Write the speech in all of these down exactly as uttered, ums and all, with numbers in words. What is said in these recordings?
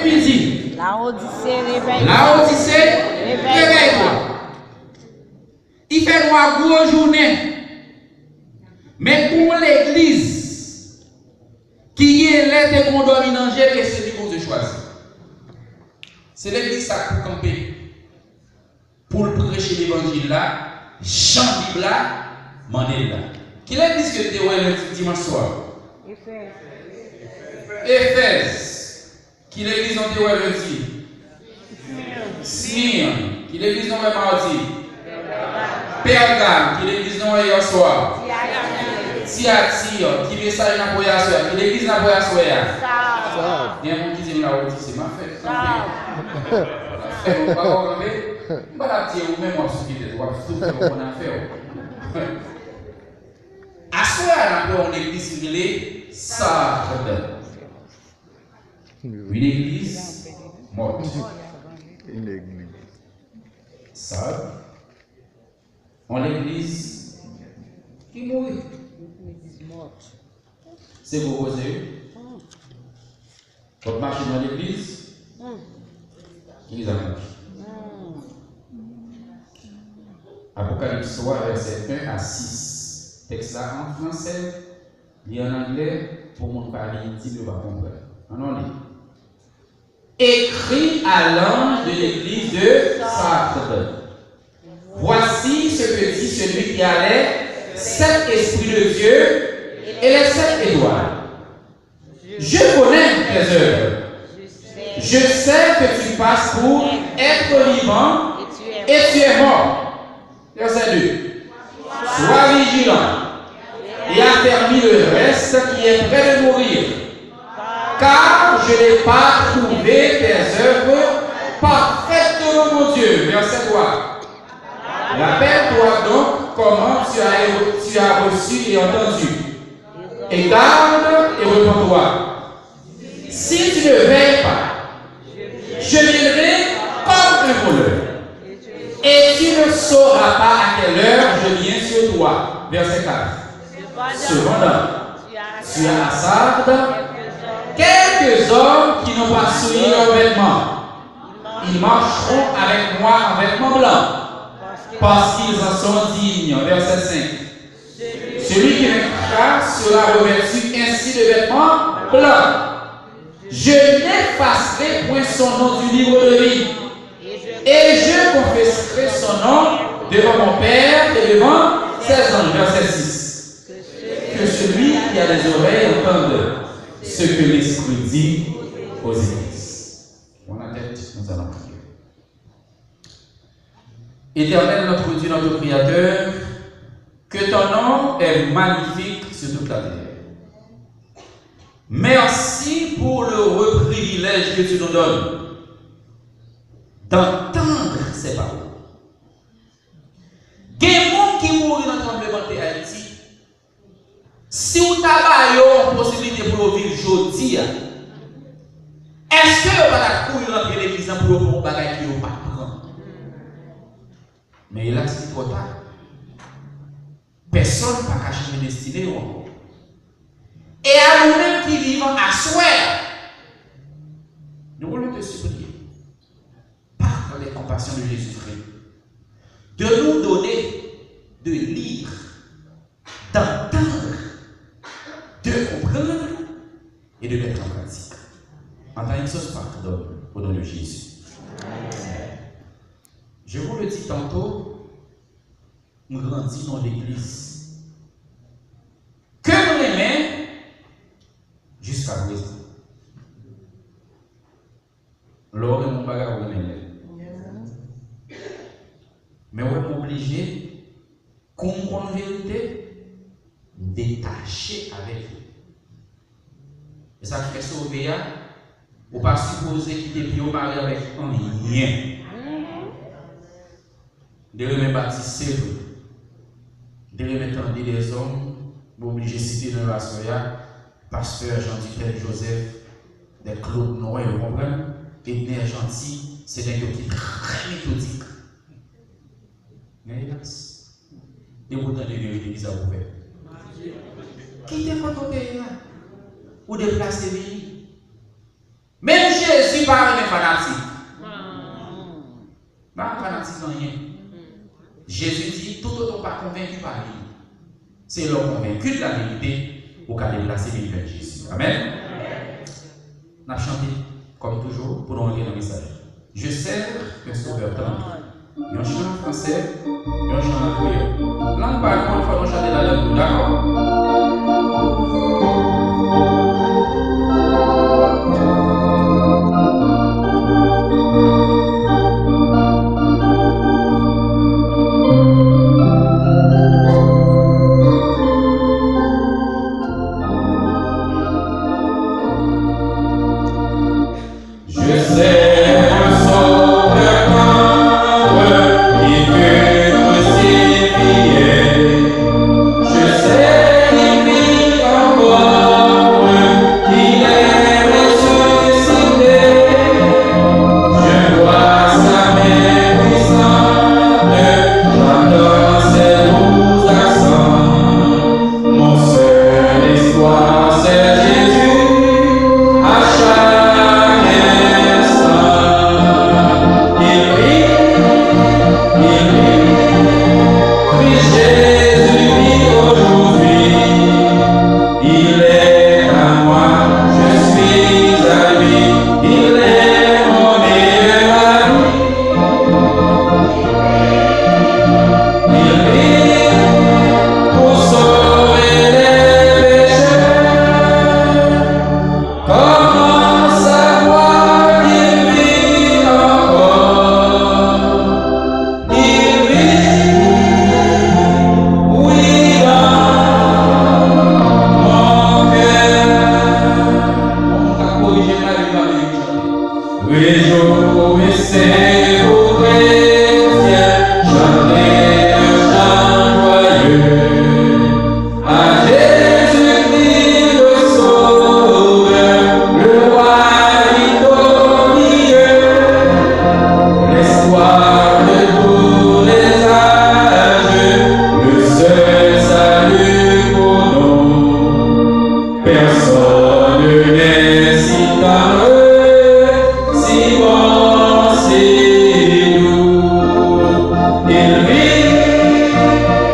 Bib di, Laodise, revèy. Laodise, revèy twa. I fè nwa gwo jounen. Men pou legliz ki gen lè te gon dòmi nan je l, e se li Bondye chwazi. Se legliz sa k pou kanpe pou l preche levanjil la, jan Bib la mande l la. Ki legliz ke n te wè lendi dimanch swa? Efèz. Ki legliz nou te wè lendi? Smir. Ki legliz nou wè madi? Pègam. Ki legliz nou wè yè swa? Tiyatir. Ki mesaj n ap wè aswè a? Ki legliz n ap wè aswè a? Gen moun ki di m Laodise. M ap fè kanpe. M ap fè yon pa kanpe. M pa t ap di ou menm w ap souke tèt ou, w ap tou fè yon bon afè w. Aswè a n ap wè yon legliz ki rele Sard. Une église morte. Une église. Sard. Yon legliz ki mouri. Se gwo koze wi. W ap mache nan legliz, ki sa k mache? Apokalips twa, vèsè en a sis. Tèks la an fransè, li an anglè, pou moun pa li di, yo pa konprann. Ann nou li. Écris à l'ange de l'église de Sardes. Voici ce que dit celui qui a les sept esprits de Dieu et les sept étoiles. Je connais tes œuvres. Je sais que tu passes pour être vivant et tu es mort. Verset deux. Sois vigilant et affermis le reste qui est près de mourir, car je n'ai pas trouvé tes œuvres parfaites devant mon Dieu. Verset trois. Rappelle-toi donc comment tu as, tu as reçu et entendu, et garde et repens-toi. Si tu ne veilles pas, je viendrai comme un voleur, et tu ne sauras pas à quelle heure je viens sur toi. Verset quatre. Cependant, tu as à Sardes quelques hommes qui n'ont pas souillé leurs vêtements. Ils marcheront avec moi en vêtements blancs, parce qu'ils en sont dignes. Verset cinq. Celui qui vaincra sera revêtu ainsi de vêtements blancs. Je n'effacerai point son nom du livre de vie, et je confesserai son nom devant mon Père et devant ses anges. Verset six. Que celui qui a des oreilles entende ce que l'Esprit dit aux églises. Bon, la tête, nous allons prier. Éternel, notre Dieu, notre Créateur, que ton nom est magnifique sur toute la terre. Merci pour le heureux privilège que tu nous donnes d'entendre ces paroles. Gen moun ki mouri nan tranblemanntè Ayiti. Si w ta ba yo yon posiblite pou yo viv jodi a, èske yo pa t ap kouri rantre legliz lan pou yo pran yon bagay ke yo pa t pran? Men elas, li twò ta. Pèsonn pa ka chanje destine yo ankò. E a nou menm ki vivan aswè a, nous voulons te supplier par les compassions de Jésus-Christ, de nous donner de lire, d'entendre, de comprendre et de mettre en pratique. Antan Eksos pardonne au nom de Jésus. Je vous le dis tantôt, m grandi nan legliz ke m renmen jiska prezan. Lè w renmen yon bagay, ou renmen l nèt. Men wè m oblije, kou m konn verite, m detache avèk li. E sa k fè sove a, ou pa sipoze kite pye w mare avèk anyen. M te renmen Batis, se vre. M te renmen tande dèzòm, m oblije site non yo aswè a, pastè Jean Dutel Joseph, dè Claude Noël, ou konprann? Edner Jeanty, se nèg yo ki trè metodik. Men elas, depi w tande verite, kisa pou w fè? Kite kote w te ye a. Ou deplase vini. Menm Jezi pa renmen fanatik. Pa fanatik anyen. Jezi di, toutotan w pa konvenki pa li. Se lè w konvenki de la verite, ou ka deplase vin jwenn Jezi. Amèn. N ap chante, kòm toujou, pou nou antre nan mesaj. Je sers un sauveur tendre. Yon chan fransè, yon chan an kreyòl. Lang pa nou, fò nou chante nan lang nou, dakò? Je sers un sauveur tendre qui fut crucifié. Je sais qu'il vit encore, qu'il est ressuscité. Je vois sa main puissante, j'entends ses doux accents. Mon seul espoir, c'est Jésus à chaque instant. Il vit, il vit, Christ Jésus vit aujourd'hui. Il est à moi, je suis à lui, il est mon meilleur ami. Il vit pour sauver les pécheurs. Comment savoir qu'il vit encore? Il vit, oui, dans mon cœur. Bon, nou ka korije m la, li pa vle chante. Réjouissez-vous, chrétiens, chantez un chant joyeux à Jésus-Christ le Sauveur, le roi victorieux, l'espoir de tous les âges, le seul salut pour nous. Personne n'est si tendre, si bon, si doux. Il vit,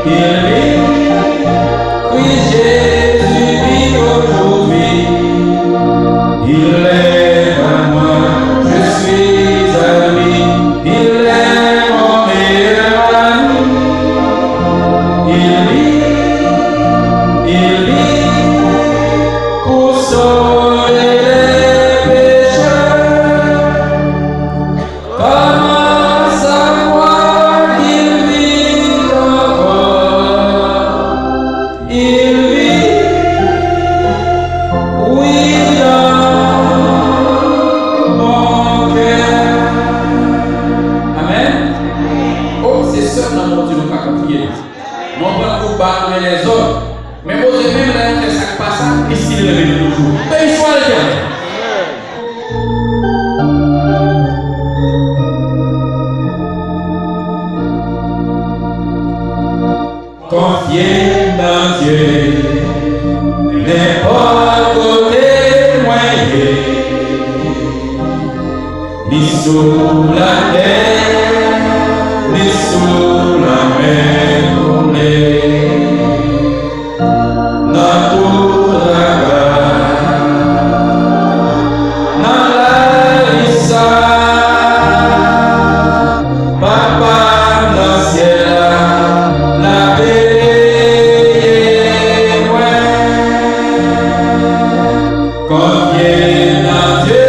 il vit, Christ Jésus vit aujourd'hui. Il est à moi, je suis à lui. Il est mon meilleur ami. Il vit, il vit pour sauver les pécheurs. Comment savoir qu'il vit encore? Il vit, oui, dans mon cœur. Amen. Oh, se sèl nan Bondye nou ka konfye. Non, pran kou ba nou men lèzòm. Men Bondye menm lè nou fè sa k pa sa, li still renmen nou toujou. Beni swa Letènèl. Konfye m nan Dye, nenpòt kote mwen ye. Ni sou latè, ni sou lanmè koule. Nan tout traka, nan lavi sa, Papa m nan syèl la, l ap veye mwen. Konfye m nan Dye,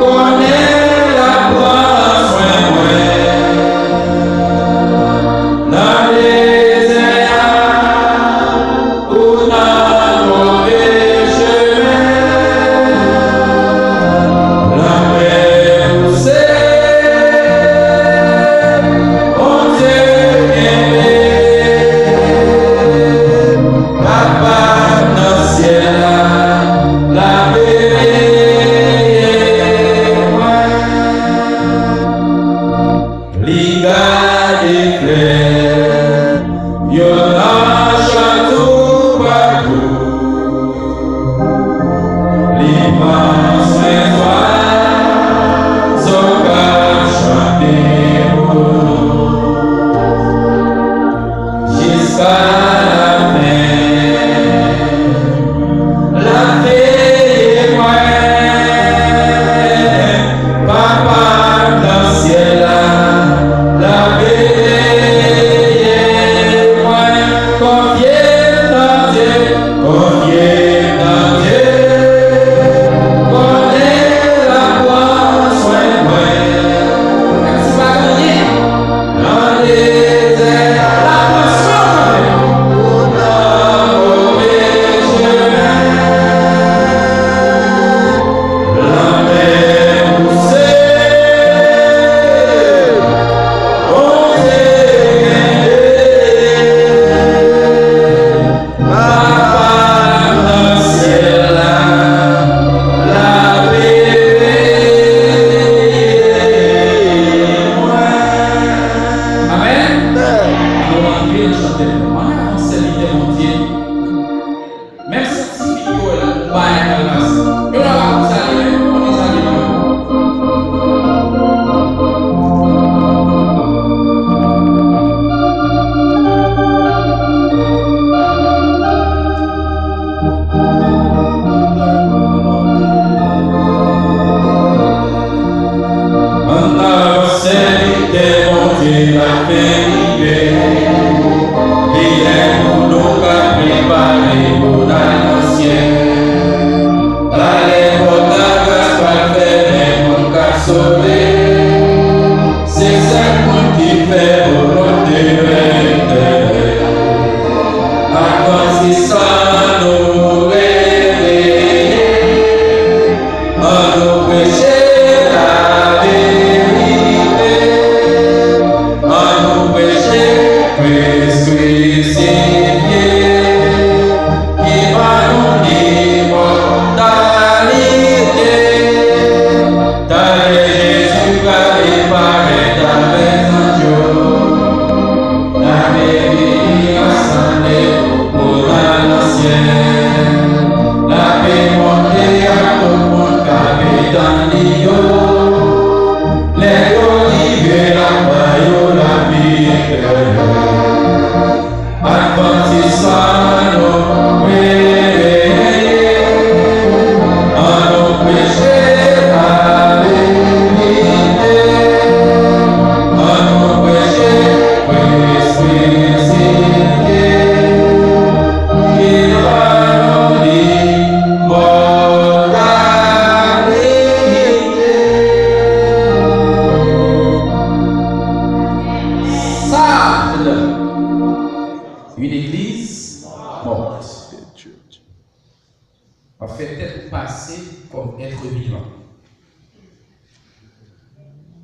konnen l ap pran swen mwen.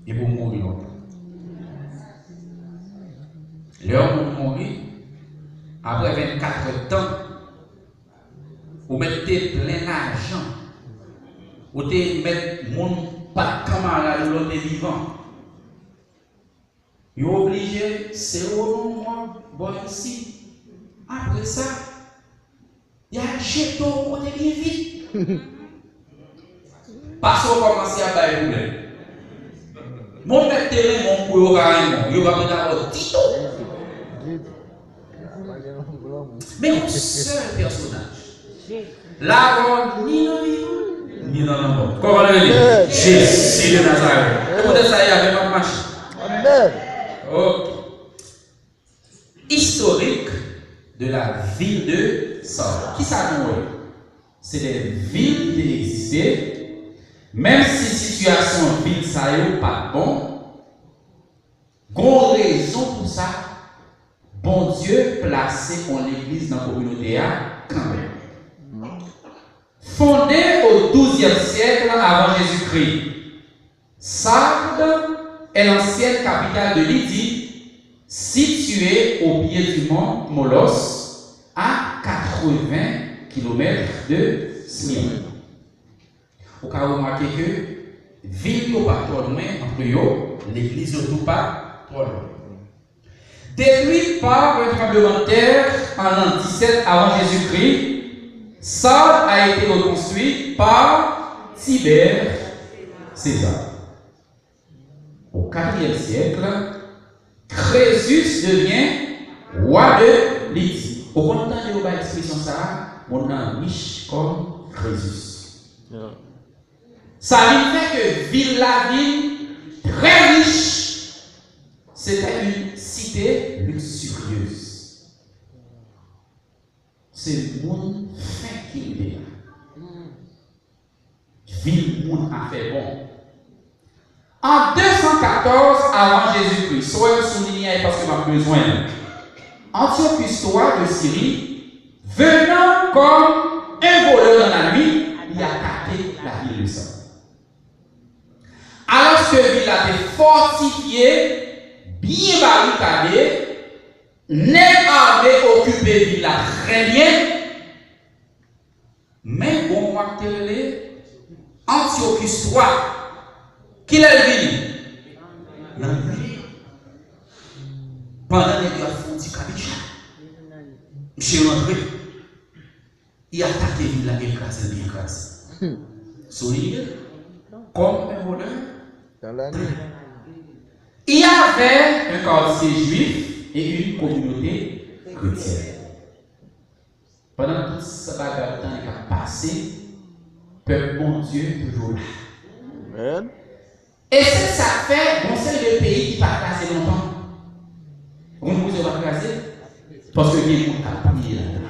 Epi w mouri non. Lè yon moun mouri, apre vennkat èdtan, ou mèt te plen lajan, ou te mèt moun pa t kanmarad ou lè w te vivan. Yo oblije sere w nan yon mòg bò isit. Apre sa, y a jete w kote byen vit. Paske w kòmanse ap bay pwoblèm. Bon, mèt te renmen w pou yo ka renmen w. Yo pa mèt avè w ditou. Men yon sèl pèsonaj. Lagò ni nan vivan, ni nan lanmò. Kòman l rele? Jezi de Nazarèt. E poutèt sa, e avè m ap mache. Ok. Historique de la ville de Sardes. Kisa nou wè? Se de vil ki te egziste, menm si sitiyasyon vil sa yo pa t bon, gon rezon pou sa, Bondye plase yon legliz nan kominote a kanmenm. Fondée au douzième siècle avant Jésus-Christ, Sardes est l'ancienne capitale de Lydie, située au pied du mont Molos, à quatre-vingts kilomètres de Smyrne. Ou ka remake ke vil yo pa twò lwen ant yo, legliz yo tou pa twò lwen. Détruite par un tremblement de terre en l'an dix-sept avant Jésus-Christ, Sardes a été reconstruite par Tibère César. Au quatrième siècle, Crésus devient roi de Lydie. Ou konn tande yo bay ekspresyon sa a, moun nan rich kòm Crésus. Sa vin fè ke vil la vin trè rich. C'était une cité luxurieuse. Se moun fenk ki rete la. Vil moun afè bon. An de san katòz avan Jezikri, sa w wè m souliyen an, e paske m ap bezwen l. Antiochus trois de Syrie, venant comme un voleur dans la nuit, li atake lavil de Sardes. Alòske vil la te fòtifye, byen barikade, nèg ame okipe vil la trè byen, men gon wa k te rele Antiochus twa. Kilè l vini? Lannwit. Pandan nèg yo ap fè yon ti kabich, misye rantre. Li atake vil la, li kraze l byen kraze. Souliye, comme un voleur dans la nuit. Il y avait un quartier juif et une communauté chrétienne. Pandan tout sa bagay ou tande k ap pase, pèp Bondye toujou la. Amen. E se sa k fè gon seri de peyi ki pa kraze lontan. Ou konn poukisa yo pa kraze? Paske gen moun k ap priye ladan.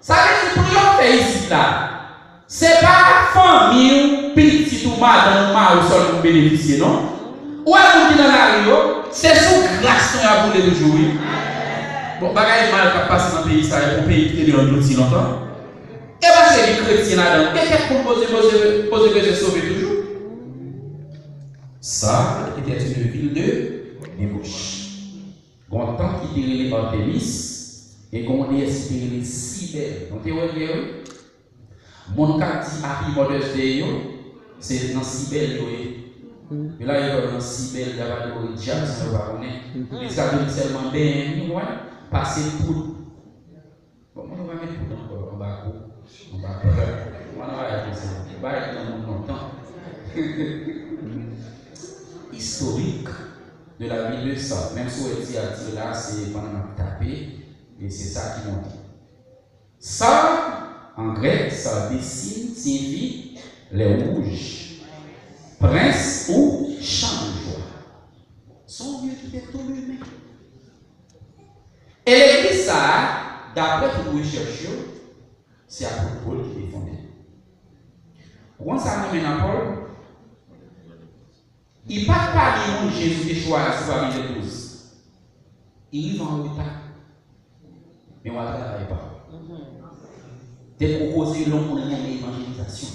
Sa vle di, priye w fè isit la, se pa fanmi w, pitit ou, madanm ou, mari w sèlman k benefisye, non. Ou wè moun ki nan lari yo, se sou gras nou y ap woule toujou, wi. Bon, bagay mal k ap pase nan peyi sa a, pou peyi ki te de lòt bò si lontan. E pa se li kretyen ladan l. Gen kèk moun Bondye, Bondye, Bondye bezwen sove toujou. Sardes était une ville de débauche. Gon tanp ki te rele Artemis, e gon deyès ki te rele Sibèl. Nou te wè l yè, wi. Moun k ap di Happy Mother's Day yo, se nan Sibèl yo ye. Yo lage kò yo nan Sibèl, y ap adore dyab san yo pa konnen. Lèzkatolik sèlman benyen, wi, pase poud. Bon, moun yo pa met poud ankò anba kou, anba pran. Mwen nan bagay konsa. Bagay nan moun lontan. Historique de la ville de Sardes. Menm si w wè ti a ti la, se pandan n ap tape, e se sa ki monte. Sardes, en grec, sardesin, siyifi lè wouj. Prens ou chan de jwa. Se yon lye ki te tou limen. E legliz sa a, daprè tout rechèch yo, se apot Pòl ki te fonde l. Ou konn sa m renmen nan Pòl? Li pa t pami moun Jezi te chwazi pami lè douz. Li rive an reta. Men w al travay pa w. Te pwopoze lè yon moun renmen evanjelizasyon.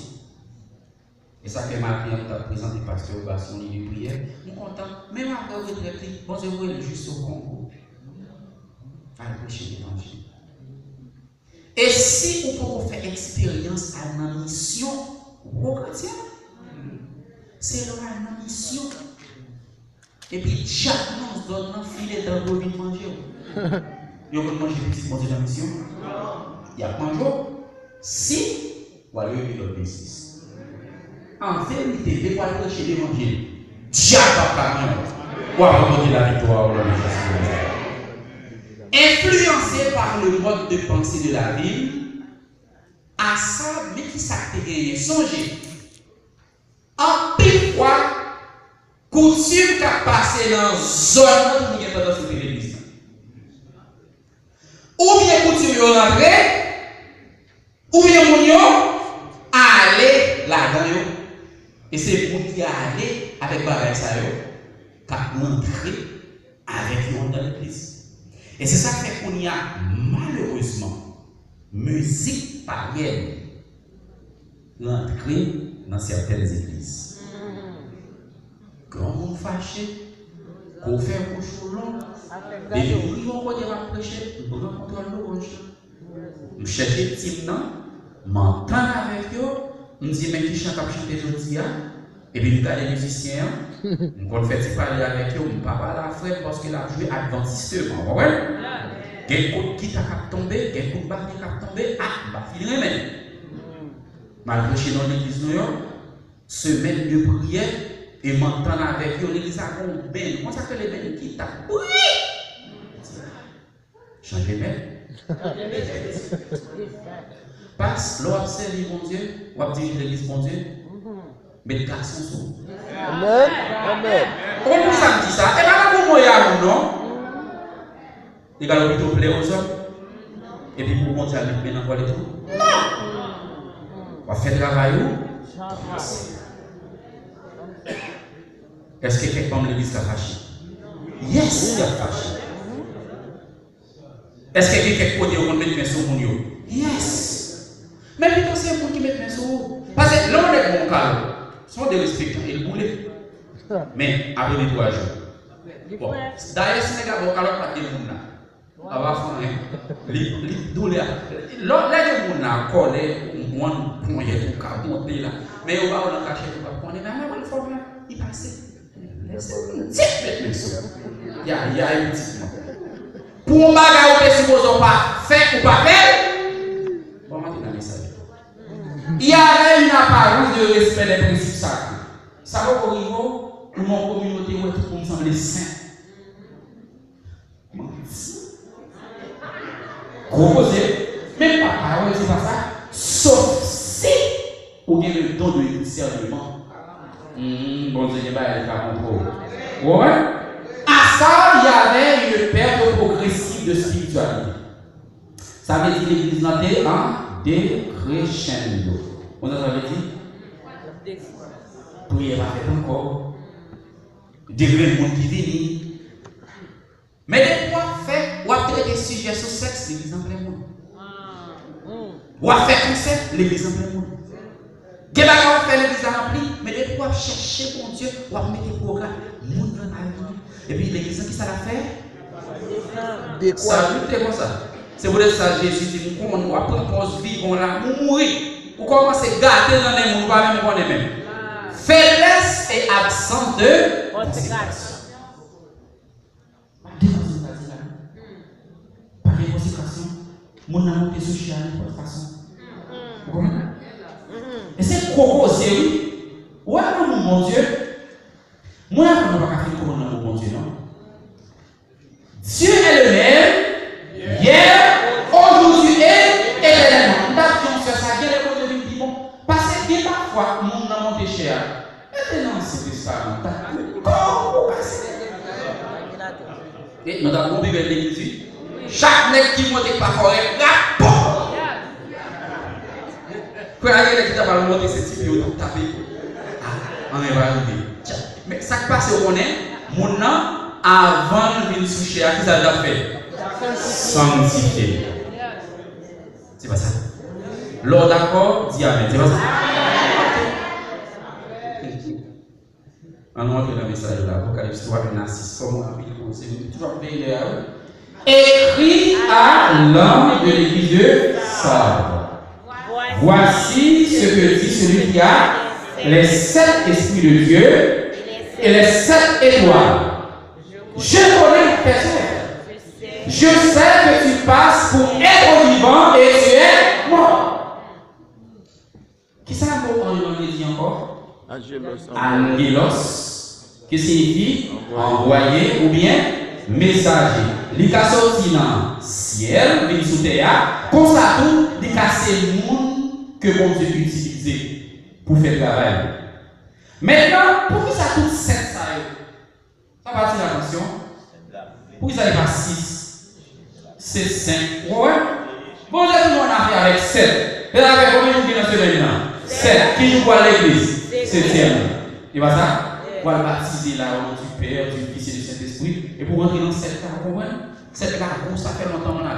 E sa fè maten an, m t ap prezante pastè Oba sou yon liy de priyè. M kontan, menm apre retrèt li, Bondye voye l jis o Kongo. Al preche levanjil. E si ou poko fè eksperyans al nan misyon, ou poko kretyen. Se lè w al nan misyon. Epi dyab nan zòn nan file dan w vin manje w. Yo konn manje pitit Bondye nan misyon? Y ap manje w si w al rele lòt biznis. An verite, depi w al preche levanjil, dyab p ap ka manyen w. W ap ranpòte laviktwa o non de Jezi Kris. Influencé par le mode de pensée de la ville, Asab, men ki sa k te genyen. Sonje, anpil fwa, koutim k ap pase nan zòn nan toujou gen tandans rete legliz la. Oubyen koutim yo rantre, oubyen moun yo ale ladan yo. E se moun ki ale avèk bagay sa yo k ap rantre avèk yo anndan legliz. E se sa k fè kounye a, malerezman, mizik payen rantre nan sètèn legliz. Granmoun fache, kou fè bouch ou long, depi m rive yon kote m ap preche, m pran kontwòl lwanj lan. M chèche tim nan, m antann avèk yo, m di, "Men ki chan k ap chante jodi a?" Epi m gade mizisyen an, m konn fè ti pale avèk yo, m pa pale a frè m paske l ap jwe advantisteman, w konprann? Gen kout gita k ap tonbe, gen kout batri k ap tonbe, a, m pa fin renmen l. M al preche nan legliz nou yo, semèn de priyè, e m antann avèk yo, legliz la gon band, konsa k rele band ki t ap bri! Chanje mèt. Pas, lè w ap sèvi Bondye, w ap dirije legliz Bondye, met gason sou ou. Amèn. Amèn. Ou konn poukisa m di sa? E pa nan pou mwen ya moun non. Li ka pito plè ozòm. Epi pou Bondye al met men nan kò l etou? Non. W ap fè travay ou. Èske kèk manm legliz ka fache? Yes, y ap fache. Èske gen kèk kote yo konn met men sou moun yo? Yes. Men pito se moun ki met men sou ou. Paske lè yon nèg ba w kalo, se yon derespektan, e l boule. Men, apre de twa jou. Bon, dayè, si nèg la ba w kalo, pa t gen moun la. Aba fè anyen. Li, li doulè a. Lè, lè gen moun la, kòlè, ou konn ponyèt, ou ka monte la. Men yo ba w nan kachèt, ou pa konnen, men ann al fòm la, li pase. Lè se moun, ti met men sou. Ya, ya, pitit mwen. Pou yon bagay ou te sipoze w pa fè, ou pa fè l. Bon, m antre nan mesaj. Il y avait une apparence de respect des principes sacrés. Sa poko rive w, ou nan yon kominote, ou wè tout moun sanble sen. Manti. Gwo koze. Men pa pawòl, se pa sa. Sof si ou gen le don de discernement. Hmm, Bondye gen bagay li ka montre w. Ou konprann? Asab, y avait une perte progressive de spiritualité. Sa vle di legliz lan te an decrescendo. Konn sa sa vle di? Priyè pa fèt ankò. Degre moun ki vini. Men depi w ap fè, w ap trete sijè sou sèks, legliz lan plen moun. W ap fè konsè, legliz lan plen moun. Gen bagay w ap fè, legliz la ranpli, men depi w ap chèche Bondye, w ap mete pwogram, moun nan pa vini. Epi legliz lan, kisa l ap fè? Sa vin te konsa. Se poutèt sa Jezi di, "M konnen w ap pran pòz vivan w la, ou mouri. Ou kòmanse gate nan men moun, ou pa menm konnen menm." Faiblesse et absence de consécration. Pa gen konsekrasyon. Pa gen konsekrasyon. Moun nan monte sou chè a nenpòt fason. Ou konprann? E se gwo koze, wi. Ou wè lanmou Bondye? Mwen aprann nou pa ka fin konprann lanmou Bondye, non. Dieu est le même, hier, aujourd'hui et éternellement. M t ap di yon sè sa, gen lè Bondye vin pi bon. Paske gen pafwa, moun nan monte chè a. Mete nan Ansyen Testaman, ta kò ou pase. E, nou ta gon pi bèl legliz, wi. Chak nèg ki monte pa kòrèk, rapò! Kwè a gen nèg ki ta pral monte, se ti pye yo t ap tape. A, anyen pa rive. Tcha. Men sa k pase, ou konnen, moun nan, avan l vin sou chè a, kisa l t ap fè? Sanktifye. Se pa sa? Lè w dakò, di amèn. Se pa sa? Ok. Ann nou antre nan mesaj la. Apokalips twa, vèsè sis. Fò mwen rapid, konn se mwen ki toujou ap veye lè a, wi. Écrit à l'ange de l'église de Sardes. Voici ce que dit celui qui a les sept esprits de Dieu et les sept étoiles. Je connais tes œuvres. Je sais que tu passes pour être vivant et tu es mort. Kisa mo anj lan vle di ankò? Angelos. Angelos, ki siyifi anvwaye oubyen mesaje. Li ka soti nan syèl, vin sou tè a, konsa tou, li ka se moun ke Bondye itilize pou fè travay li. Mentnan, poukisa tout sèt sa yo? Sa pa atire atansyon? Poukisa li pa sis? Se senk. Ou wè? Bondye toujou ann afè avèk sèt. Lè l avè konbyen jou ki gen nan semèn nan? Sèt. Ki jou pou al legliz? Setyèm. E pa sa? Pou al batize la, o non du Père, du Fils et du Saint-Esprit. E pou rantre nan sèt la, ou konprann? Sèt la, gwo, sa fè lontan m la.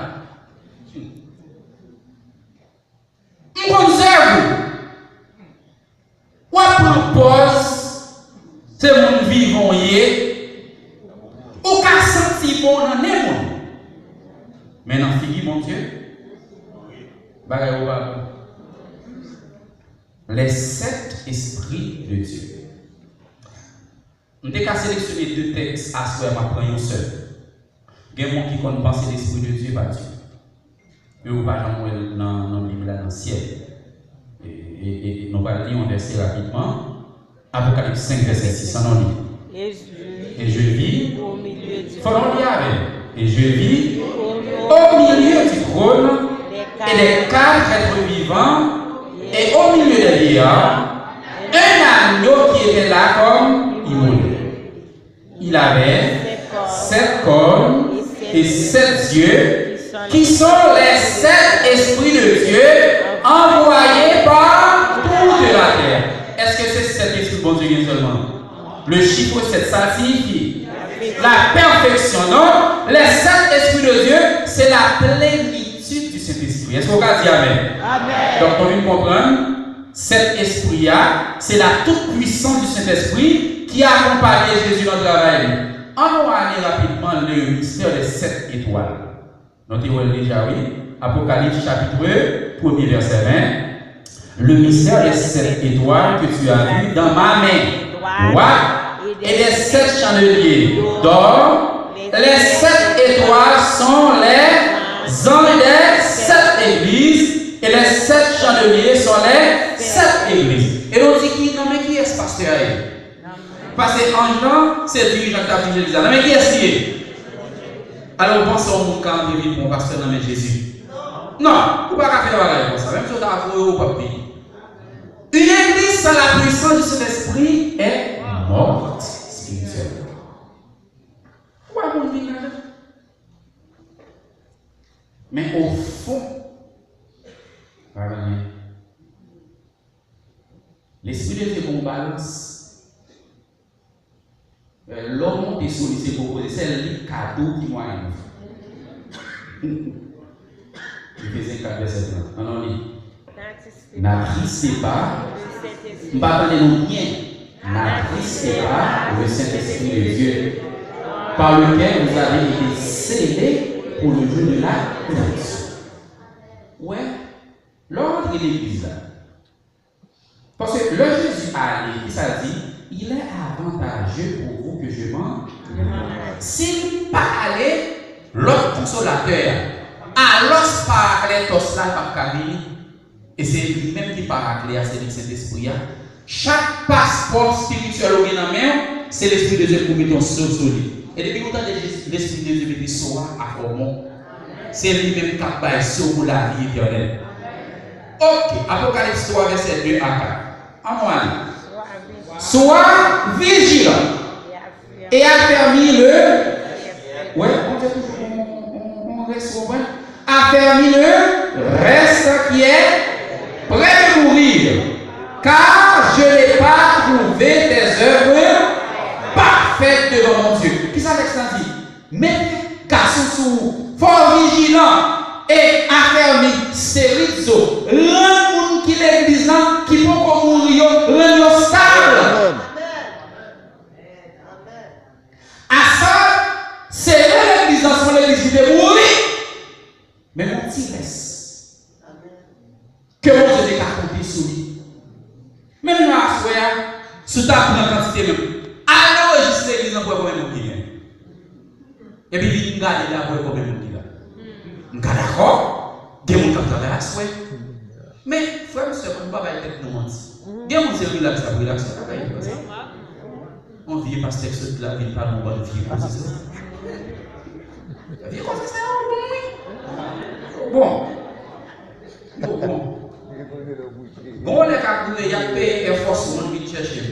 M konn sèvi w. W ap pran pòz se moun vivan w ye. Ou ka santi bon nan nen moun. Men nan figi Bondye, bagay ou pa bon. Les sept esprits de Dieu. M te ka seleksyone de tèks aswè a, m ap pran yon sèl. Gen moun ki konn panse Lespri de Dye pa Dye. Yo pa janm wè l nan, nan Bib la, nan syèl. E, e, e nou pral li yon vèsè rapidman. Apokalips senk, vèsè sis, ann nou li. Et je vis, et je vis au milieu du, fò nou li avè m. Et je vis au milieu du trône et des quatre êtres vivants et au milieu des vieillards, un agneau qui était là comme immolé. Il avait sept cornes et sept yeux, qui sont les sept esprits de Dieu envoyés par toute la terre. Èske se sèt espri Bondye gen sèlman? Le chiffre sept, sa siyifi la pèfeksyon. Donk, les sept esprits de Dieu, c'est la plénitude du Saint-Esprit. Èske w ka di amèn? Amèn. Donk, nou vin konprann, sèt espri a, c'est la toute puissance du Saint-Esprit qui a accompagné Jésus dans le travail. Ann nou ale rapidman le mystère des sept étoiles. Nou te wè l deja, wi. Apokalips chapitre premye, vèsè ven. Le mystère des sept étoiles que tu as vues dans ma main droite et des sept chandeliers d'or. Les sept étoiles sont les anges des sept églises et les sept chandeliers sont les sept églises. E nou di ki nan men kiyès pastè a ye? Paske anj lan, se dirijan ki t ap dirije legliz la. Nan men kiyès li ye? Alò, ou panse yon moun ka antre vin pran yon pastè nan men Jezi? Non, ou pa ka fè bagay konsa. Menm si yo ta voye w, ou p ap vini. Une église sans la puissance du Saint-Esprit est morte spirituellement. Ou pa konn vin ladan. Men o fon, pa gen anyen. Lespri de Dye gon balans. Lè w monte sou li, se pwopoze, sèl li k ka di w ki mwayen nou fè. Efezyen kat vèsè trant. Ann nou li. N'attristez pas, m pa tande nou byen. N'attristez pas le Saint-Esprit de Dieu, par lequel vous avez été scellés pour le jour de la rédemption. Wè, lè w antre legliz la, Paske lè Jezi ale, kisa l di? Il est avantageux pour vous que je m'en aille. Si m pa ale, lòt konsolatè a, alòs Parakletòs la p ap ka vini. E se li menm ki Parakle a, se li Sentespri a. Chak paspò espirityèl ou gen nan men w, se Lespri de Dye pou mete yon so sou li. E depi ou tande Jezi, Lespri de Dye mete so a, afè w bon. Se li menm k ap bay so pou lavi etènèl. Ok, Apokalips twa, vèsè de a kat. Ann nou ale. Soyez vigilants et affermis le. Wè, Bondye toujou gon, gon, gon rès ou wè. Affermis le reste qui est près de mourir, car je n'ai pas trouvé tes œuvres parfaites devant mon Dieu. Kisa tèks la di? Mete gason sou ou. Fò w vijilan e afèmi, sterizo. Rann moun ki legliz lan, ki poko mouri yo, rann yo stab. Amen. Si w ta pran kantite menm, al nan rejis legliz lan pou w wè konbyen moun ki gen. Epi vin gade la pou w wè konbyen moun ki la. M ka dakò, gen moun k ap travay aswè. Men, frè m, sè m, ann pa bay tèt nou manti. Gen moun se rilaks y ap rilakse, pa bay konsa. Yon vye pastè k sot la vin pale yon bann vye koze sa. Vye koze sa yo bon, wi. Yo bon. Yo bon. Bon, lè k ap rive, y ap peye Air Force One vin chèche m.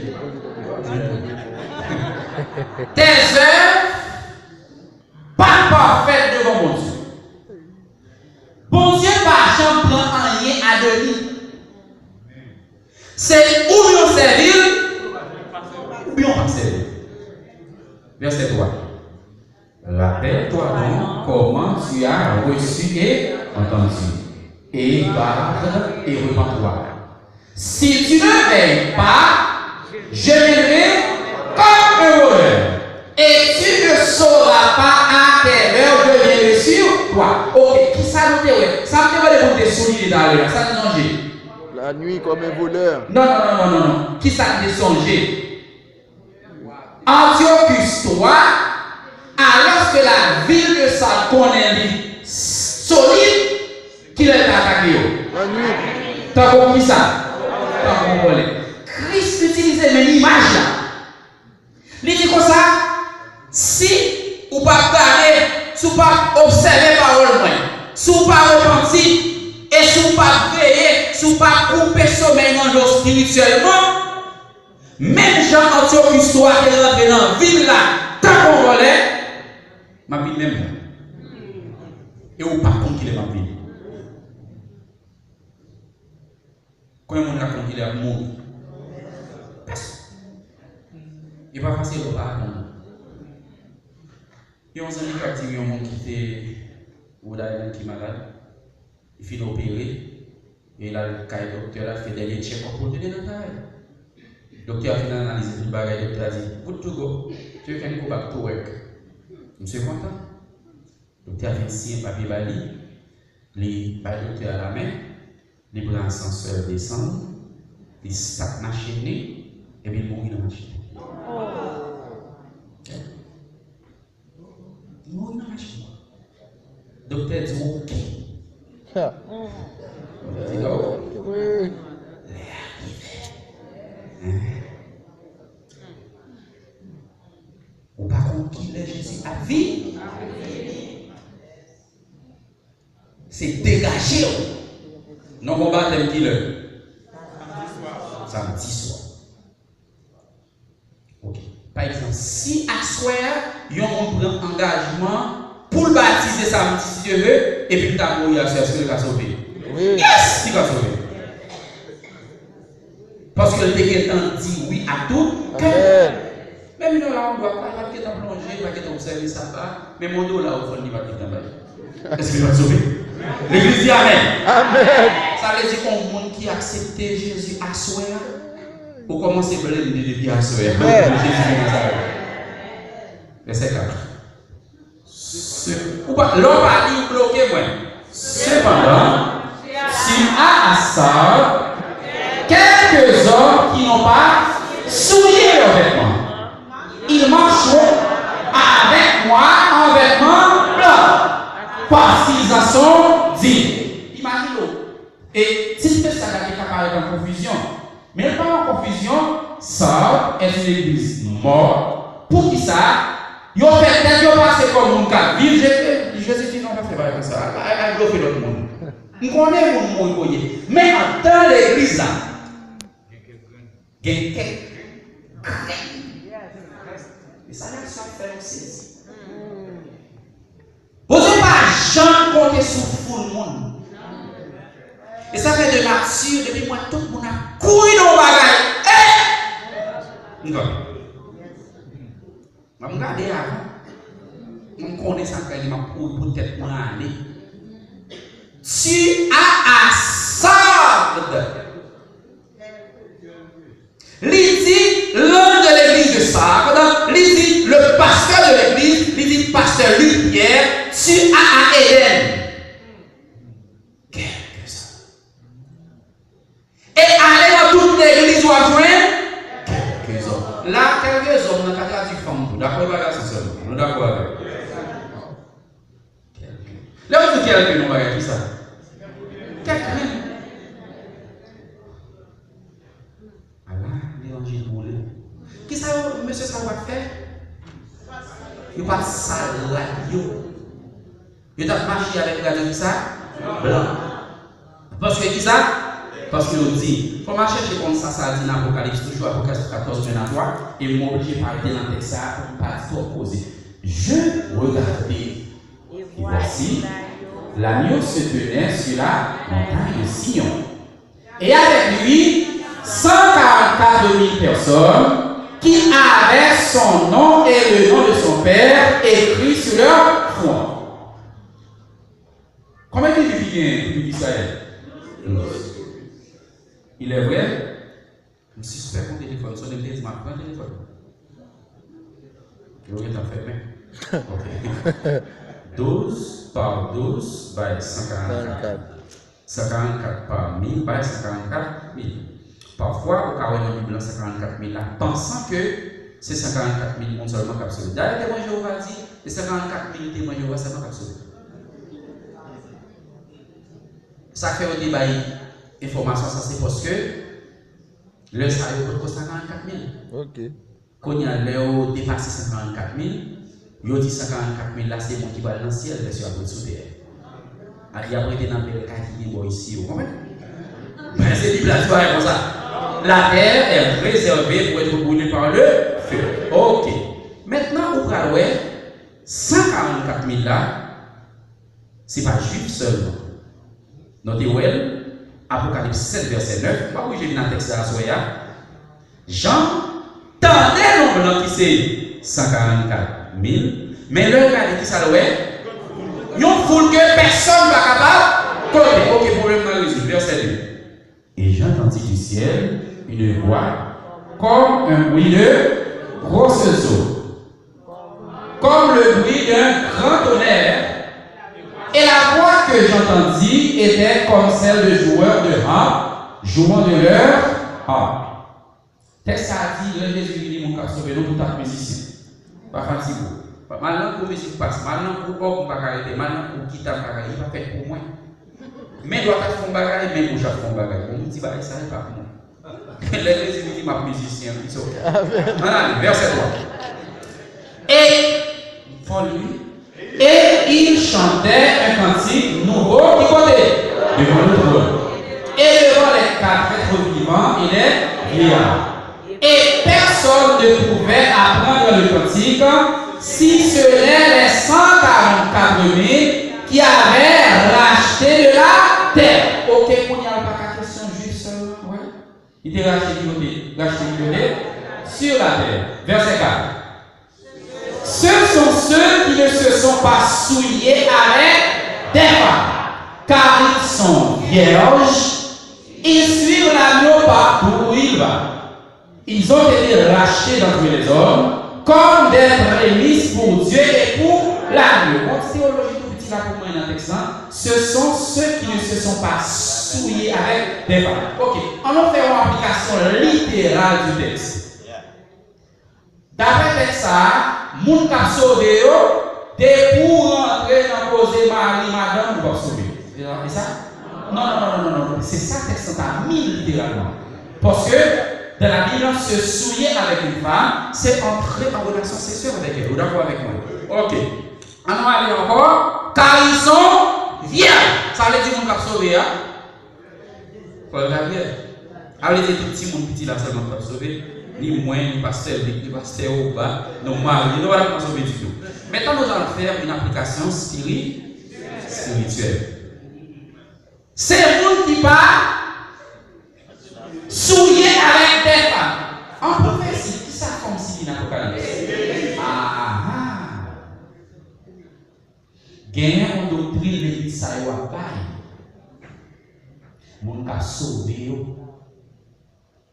Tes œuvres pas parfaites devant Bondye. Bondye pa janm pran anyen a demi. Se oubyen w sèvi l, oubyen w pa sèvi l. Vèsè twa. Rappelle-toi donc comment tu as reçu et entendu, et garde et repens-toi. Si tu ne veilles pas, je viendrai comme un voleur, et tu ne sauras pas à quelle heure je viendrai sur toi. Ok, kisa nou te wè? Sa m te mande pou nou te souliye talè a, sa n sonje? La nuit comme un voleur. Non, non, non, non, non, non. Kisa n te sonje? Antyochis twa, alòske lavil de Sard konnen li solid, kilè l te atake yo? Lannwit. Tankou kisa? Tankou vòlè. Kris itilize menm imaj la. Li di konsa, si ou p ap gade, si ou p ap obsève pawòl mwen, si ou pa repanti, e si ou pa veye, si ou pa koupe somèy nan je w espirityèlman, menm jan Antyochis twa te rantre nan vil la tankou yon vòlè, m ap vin menm jan. E ou p ap konn kilè m ap vini. Konbyen moun la konn kilè y ap mouri? Pèsonn. E pa fasil, ou pa atann. Gen yon zanmi k ap di m yon moun ki te Rhode Island ki malad, li fin opere, e l al kay doktè la, fè dènye tchèkòp pou l tounen nan travay. Doktè a fin analize tout bagay, doktè a di, "Good to go. You can go back to work." Misye kontan. Doktè a fin siyen papye ba li, li bay doktè a lamen, li pran asansè desann, li stat machin li, epi l mouri nan machin. Ok. Li mouri nan machin. Doktè di, "Ok." Doktè di, "Oh, lè a rive." Hein? Ou pa konn kilè Jezi ap vini? Se degaje w. Non, gon batèm kilè? Samdi swa. Ok. Pa egzanp, si aswè a, yon moun pran angajman pou l batize samdi, si Dye vle, epi l ta mouri aswè, èske l ka sove? Wi. Yes, li ka sove. Paske l te gentan di wi ak tout kè. Amèn. Men milyon la, yon dwa pa, li pa t gentan plonje, li pa t gentan obsève saba, men yon dola ofrann li pa t gentan bay. Èske li pa t sove? Legliz di amèn. Amèn. Sa vle di, yon moun ki aksepte Jezi aswè a, ou kòmanse blende depi aswè a. Amèn. Jezi vin nan sa yo. Vèsè kat. Se, ou pa, lè w pa li, ou bloke mwen. Sepandan, tu as à Sardes quelques hommes qui n'ont pas souillé leurs vêtements. Ils marcheront avec moi en vêtements blancs, parce qu'ils en sont dignes. Imajine w, e ti mesaj la te ka parèt an konfizyon. Men l pa yon konfizyon, Sardes est une église morte. Poukisa? Yo fè tèt yo pase kòm moun k ap viv. Jezi, Jezi di, "Non, pa fè bagay konsa. Al, al, al blofe lòt moun. M konnen moun mouri kounye." Men anndan legliz la, gen kèk grenn. E sa, nèg sa fè nou sezi. Bondye pa janm konte sou foul moun. E sa fè de nati, depi m wè tout moun ap kouri nan yon bagay, e! M kanpe. M ap gade avan. M konnen sa k fè m ap kouri pou tèt mwen ale. Tu as à Sardes. Li di, l'ange de l'église de Sardes, li di, le pasteur de l'église, li di, pastè Louis Pierre, tu as à Éden quelques-uns. E ale nan tout legliz w ap jwenn quelques-uns. La, kèlkezòn nan ka tradui fanm tou. Dakò, e pa gason sèlman. Nou dakò avè m? Kèlke. Lè yo di kèlke nan bagay, ki sa? Kèk grenn. Ala levanjil boule. Kisa yo, mesye sa yo pa t fè? Yo pa t sal rad yo. Yo t ap mache avèk rad yo kisa? Blan. Paske kisa? Paske yo di. Fò m al chèche konn sa sa di nan Apokalips, toujou Apokalips katòz, vennntwa, e m oblije pa rete nan tèks sa a pou m pa di twòp koze. Je regardai, et voici, l'agneau se tenait sur la montagne de Sion. Et avec lui, cent quarante-quatre mille personnes qui avaient son nom et le nom de son père écrit sur leur front. Konbyen de bib ki genyen pou bib Izrayèl? Douz. Il est vrai, m sispèk yon telefòn sonnen, m te di m ap pran telefòn. Yo gentan fèmen. Ok. Douz pa douz bay san karannkat. San karannkat. San karannkat pa mil bay san karannkat mil. Pafwa, ou ka wè nan Bib lan san karannkat mil la, pansan ke se san karannkat mil moun sèlman k ap sove. Dayè, temwen Jewova di, e san karannkat mil temwen Jewova sèlman k ap sove. Sa k fè yo te bay enfòmasyon sa, se paske lè sa yo potko san karannkat mil. Ok. Kounye a, lè yo depase san karannkat mil, yo di san karannkat mil la se moun ki pral nan syèl, rès yo ap ret sou tè. Ak y ap rete nan bèl kay ki gen bò isi, ou konprann? Men se Bib la di bagay konsa. La terre est réservée pour être brûlée par le feu. Ok. Mentnan, ou pral wè san karannkat mil la, se pa Jwif sèlman. Nou te wè l, Apokalips sèt, vèsè nèf. M pa oblije vin nan tèks la aswè a. Jan tande non blan ki se san karannkat mil, men lè l gade, kisa l wè? Yon foul ke pèsonn pa kapab konte. Ok, pwoblèm nan rezoud. Vèsè de. Et j'entendis du ciel une voix comme un bruit de grosses eaux, comme le bruit d'un grand tonnerre, et la voix que j'entendis était comme celle de joueurs de harpe jouant de leur harpe. Tèks sa a di, lè Jezi vini, moun k ap sove nou tout ap mizisyen. Pa fatige w. M al nan kou mizik pas, m al nan kou òg, m pa ka rete, m al nan kou gita, m pa ka rete, li pa fèt pou mwen. Men dwat ap fè yon bagay, men goch ap fè yon bagay. Bon, m di bagay sa, e pa pou mwen. Lè Jezi vini, m ap mizisyen, wi, so. Ann ale, vèsè twa. E, fò li, wi. Et ils chantaient un cantique nouveau, ki kote? Devant le trône. Et devant les quatre êtres vivants et les vieillards. Et personne ne pouvait apprendre le cantique, si ce n'est les cent quarante-quatre mille qui avaient racheté de la terre. Ok, kounye a, l pa ka kesyon Jwif sèlman, wè. Li te rachte ki kote? Rachte ki kote? Sur la terre. Vèsè kat. Ce sont ceux qui ne se sont pas souillés avec des femmes, car ils sont vierges, ils suivent l'agneau partout où il va. Ils ont été rachetés d'entre les hommes comme des prémices pour Dieu et pour l'agneau. Bon, ti teyoloji tou piti la pou mwen nan tèks lan. Ce sont ceux qui ne se sont pas souillés avec des femmes. Ok, ann nou fè yon aplikasyon literal du texte. Daprè tèks sa a, moun k ap sove yo, depi w rantre nan koze mari, madanm, ou p ap sove. E sa? Non, non, non, non, non, non. Se sa tèks lan ta mean literalman. Paske, dans la Bible, se souiller avec une femme, c'est entrer en relation sexuelle avec elle. Ou dakò avèk mwen? Ok. Ann nou ale ankò. Car ils sont vierges. Sa vle di moun k ap sove a. Fò l ta vyèj. A vle di tout timoun piti la sèlman k ap sove. Ni mwen, ni pastè Vic, ni pastè Oba, nou marye, nou pa t ap sove ditou. Maintenant, nous allons faire une application spiri-, spirituelle. Se moun ki pa souye avèk tèt la. An pwofesi, kisa fanm sili nan Apokalips? Aha! Genyen yon doktrin lelit sa yo ap bay. Moun k ap sove yo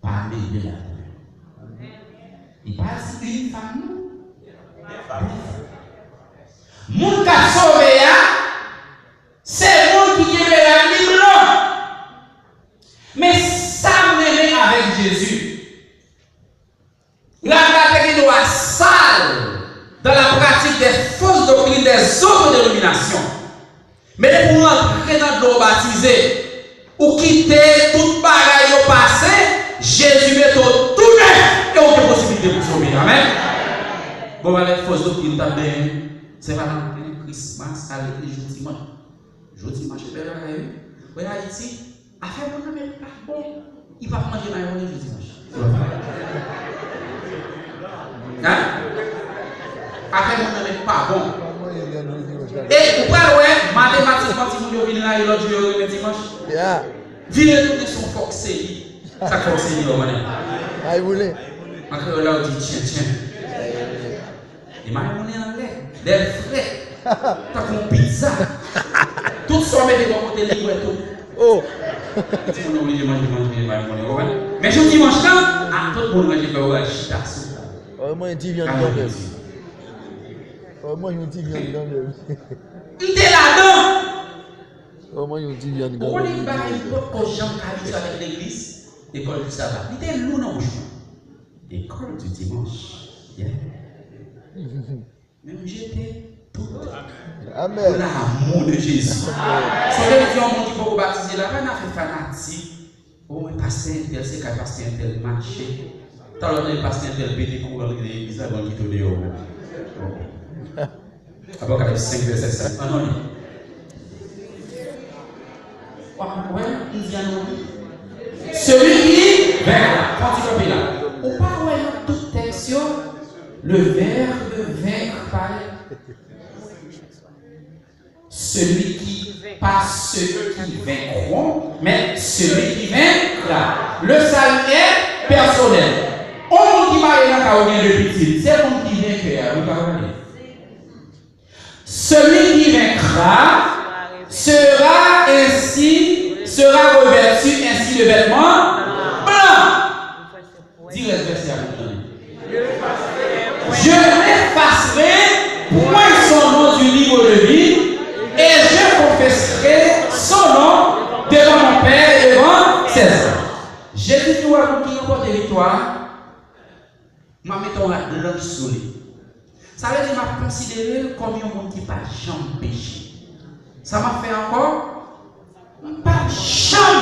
pa mele ladan yo. Li pa di une femme, non. De fanm. Moun k ap sove a, se moun ki kenbe rad li blan. Men sa m renmen avèk Jezi. Rad sal dans la pratique des fausses doctrines des autres dénominations. Men depi w rantre nan dlo w batize, ou kite tout bagay yo pase, Jezi mete w tou nèf e w gen posiblite pou sove. Amèn. Bon, bagay fos doktrin t ap benyen. Sen Valanten, Krismas, al legliz jou dimanch. Jou dimanch, se bèl bagay, wi. Wè Ayiti, afè moun nan menm pa bon. Li p ap manje mayonnen jou dimanch. Hein? Afè moun nan menm pa bon. E ou pral wè, matematikman, timoun yo vin rayi lòt jou yo renmen dimanch. Vire tounen se yon fòk se li. Sa k fòk se li, yo konnen. Ay boule. An kreyòl la, yo di tyen tyen. E mayonnen anlè, lè l frèt, tankou yon pizza. Tout sa w mete bò kote li, wè tout. Oh! Timoun yo oblije manje, manje mayonnen, ou konprann? Men jou dimanch lan, a tout moun manje fè oral chita sou. Oh, mwen di vyann kanmenm. Oh, mwen yon ti vyann kanmenm. M te ladan. Oh, mwen yon ti vyann kanmenm. Ou konnen yon bagay m poko janm ka abitye avèk legliz, lekòl di saba. Li te lou nan bouch mwen. École du dimanche. Yeah. Men m jete tout. Amen. Pour l'amour de Jésus. Amen. Sa vle di yon moun ki poko batize la, pa nan afè fanatik. O, mwen pastè entèl, se kay pastè entèl m mache. Talè w tande pastè entèl pete kouran l kite legliz la, bon, l kite w deyò. Apokalips senk, vèsè senk. Ann nou li. Wè, m di ann nou li. Celui qui vaincra. Fò ti kanpe la. Ou pa wè nan tout tèks yo, le verbe vaincre parèt. Celui qui, pas ceux qui vaincront, mais celui qui vaincra. Le salut est personnel. On moun ki marye nan kay ou gen de pitit, se moun ki venkè a, wi, pa vre? Celui qui vaincra sera ainsi, sera revêtu ainsi de vêtements blancs. Di rès vèsè a pou nou tande. Je n'effacerai point son nom du livre de vie, et je confesserai son nom devant mon Père et devant ses anges. Jezi di, wè moun ki ranpòte viktwa a, m a mete yon rad blanch sou li. Sa vle di m ap konsidere l kòm yon moun ki pa janm peche. Sa m ap fè ankò? M p ap janm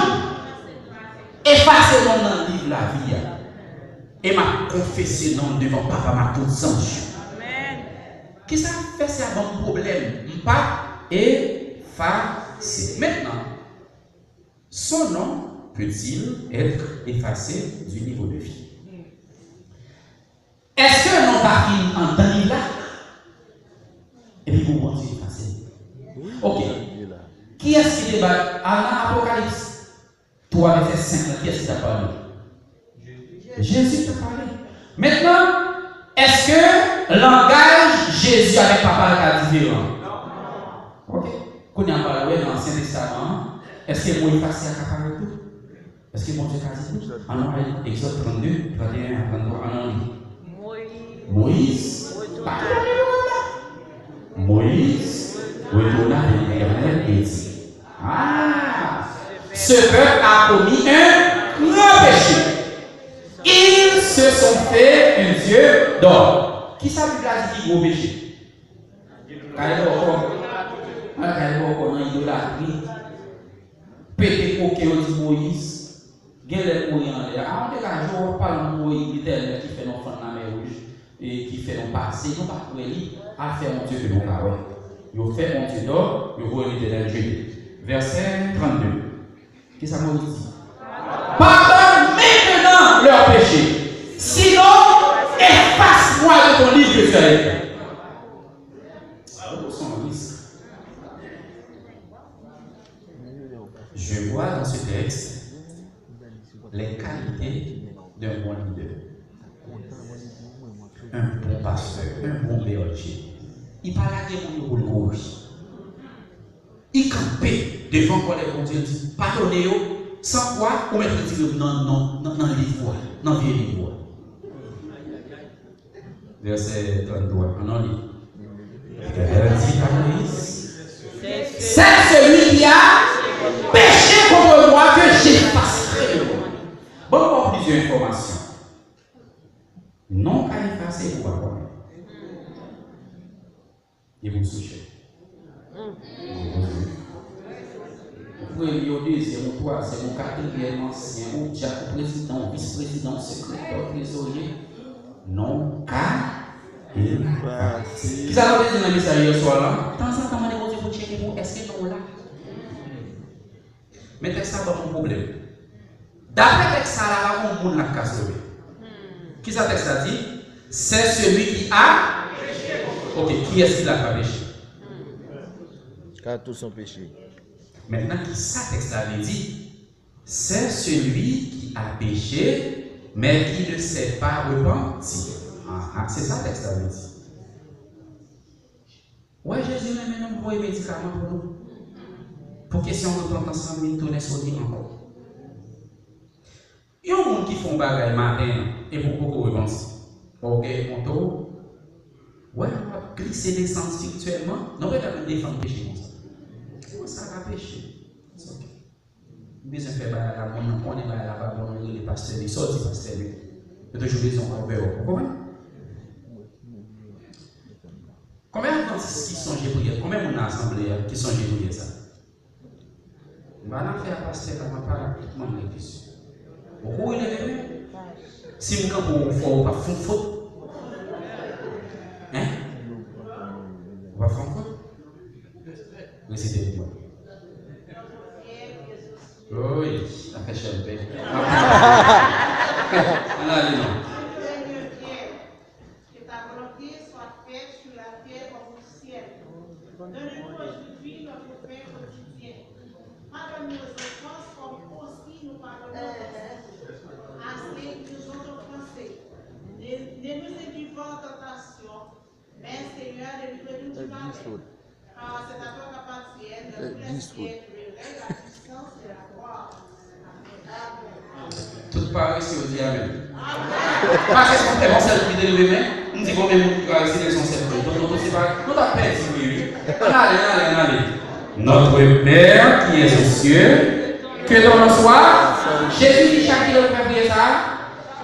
efase non m nan liv lavi a. E m ap konfese non m devan Papa m ak tout zanj yo. Kisa fè sa ban m pwoblèm? M p ap efase. Mentnan, son nom peut-il être effacé du livre de vie? Èske non ta fin anndan liv la? Epi pou Bondye efase l? Ok. Kiyès ki te bay, al nan Apokalips twa vèsè senk lan, kiyès ki t ap pale? Jezi t ap pale. Mentnan, èske langaj Jezi avèk Papa l ka diferan? Ok. Kounye a, n pral wè nan Ansyen Testaman an, èske mo efase a ka parèt tou? Èske Bondye ka di tou? Ann nou al Egzòd trannde, tranndeyen a tranntwa, ann nou li. Moïse, pa tou tande nou konsa. Moïse retourna vers l'Éternel et dit, Ah, ce peuple a commis un grand péché. Ils se sont fait un dieu d'or. Kisa Bib la di ki gwo peche? Kay bòkò. Al kay bòkò nan idolatri. Pete koken yo di Moyiz. Gen lè l mouri anlè a. A, yon dega jou w ap pale yon Moyiz, Letènèl ki fè nan fann Lamè Wouj, e ki fè yon pase, nou pa t wè li, al fè yon dye ke nou ka wè. Yo fè yon dye dò, yo voye Letènèl jete. Vèsè trannde. Kisa Moyiz di? Pardonne maintenant leur péché, sinon efface-moi de ton livre que tu as écrit. Sa se yon risk. Je vois dans ce texte les qualités d'un bon leader. Un bon pasteur, un bon berger. Li pa lage moun yo pou l kouri. Li kanpe devan kòlè Bondye, li di, padone yo, san kwa ou mèt retire m nan, nan, nan, nan liv ou a, nan vye liv ou a. Vèsè tranntwa, ann nou li. L'Éternel dit à Moïse, c'est celui qui a péché contre moi que j'effacerai de mon livre. Bon, nou pran plizyè enfòmasyon. Non ka efase, ou pa konnen. Epi w sou chèf. Ou premye, ou dezyèm, ou twazyèm, ou katriyèm, ansyen, ou dyak, ou prezidan, ou vis prezidan, ou sekretè, ou trezorye. Non ka efase. Kisa nou te di nan mesaj yè swa la? Tanzantan, mande Bondye pou tcheke pou èske non w la. Men tèks la ban m yon pwoblèm. Daprè tèks sa la, pa gen moun la k ka sove. Kisa tèks la di? C'est celui qui a. Ok, kiyès ki la ka peche? Car tous ont péché. Mentnan, kisa tèks la vle di? C'est celui qui a péché, mais qui ne s'est pas repenti. Ah, ah, se sa tèks la vle di. Wè, Jezi renmen nou, voye medikaman pou nou. Pou kesyon repantans lan, vin tounen sou li ankò. Yon moun ki fè yon bagay maten an epi w poko repanti, fò w genyen kont ou. Wè, w ap glise desann espirityèlman. Non, pa ta vin defann peche konsa. Ou sa ka peche. It's ok. M bezwen fè bagay la, moun nan konnen bagay la pa bon, nou rele pastè li, sa w di pastè li. Yo toujou bezwen wè w, ou konprann? Konbyen advantis ki sonje priyè? Konbyen moun nan asanble a ki sonje priyè sa? M pa nan afè a pastè la, m ap pale ak tout manm legliz. Ou kouri leve men. Si m kanpe w fò, ou p ap fè yon fot. Hein? Ou p ap fè yon fot? Resite pou mwen. Wi, afè chèlbè. Ann ale non. Que ta volonté soit faite sur la terre comme au ciel. Donne-nous aujourd'hui notre pain quotidien. Pardonne nos offenses comme aussi nous pardonnons à ceux qui nous ont offensés. Ne, ne nous induis pas en tentation, mais Seigneur, délivre-nous du malin. Car c'est à toi qu'appartiennent tous les siècles, le règne, la puissance et la gloire. Tout parese yo di amèn. Pase sou tèm yon sèl kou li te leve men, m di konbyen moun ki parese lè se yon sèl kou. Donk nou tout se pare. Nou t ap pèdi vre wi. Ann ale, ann ale, ann ale. Notre Père qui es aux cieux, que ton nom soit. Jezi di chak kilè ou fè priyè sa a,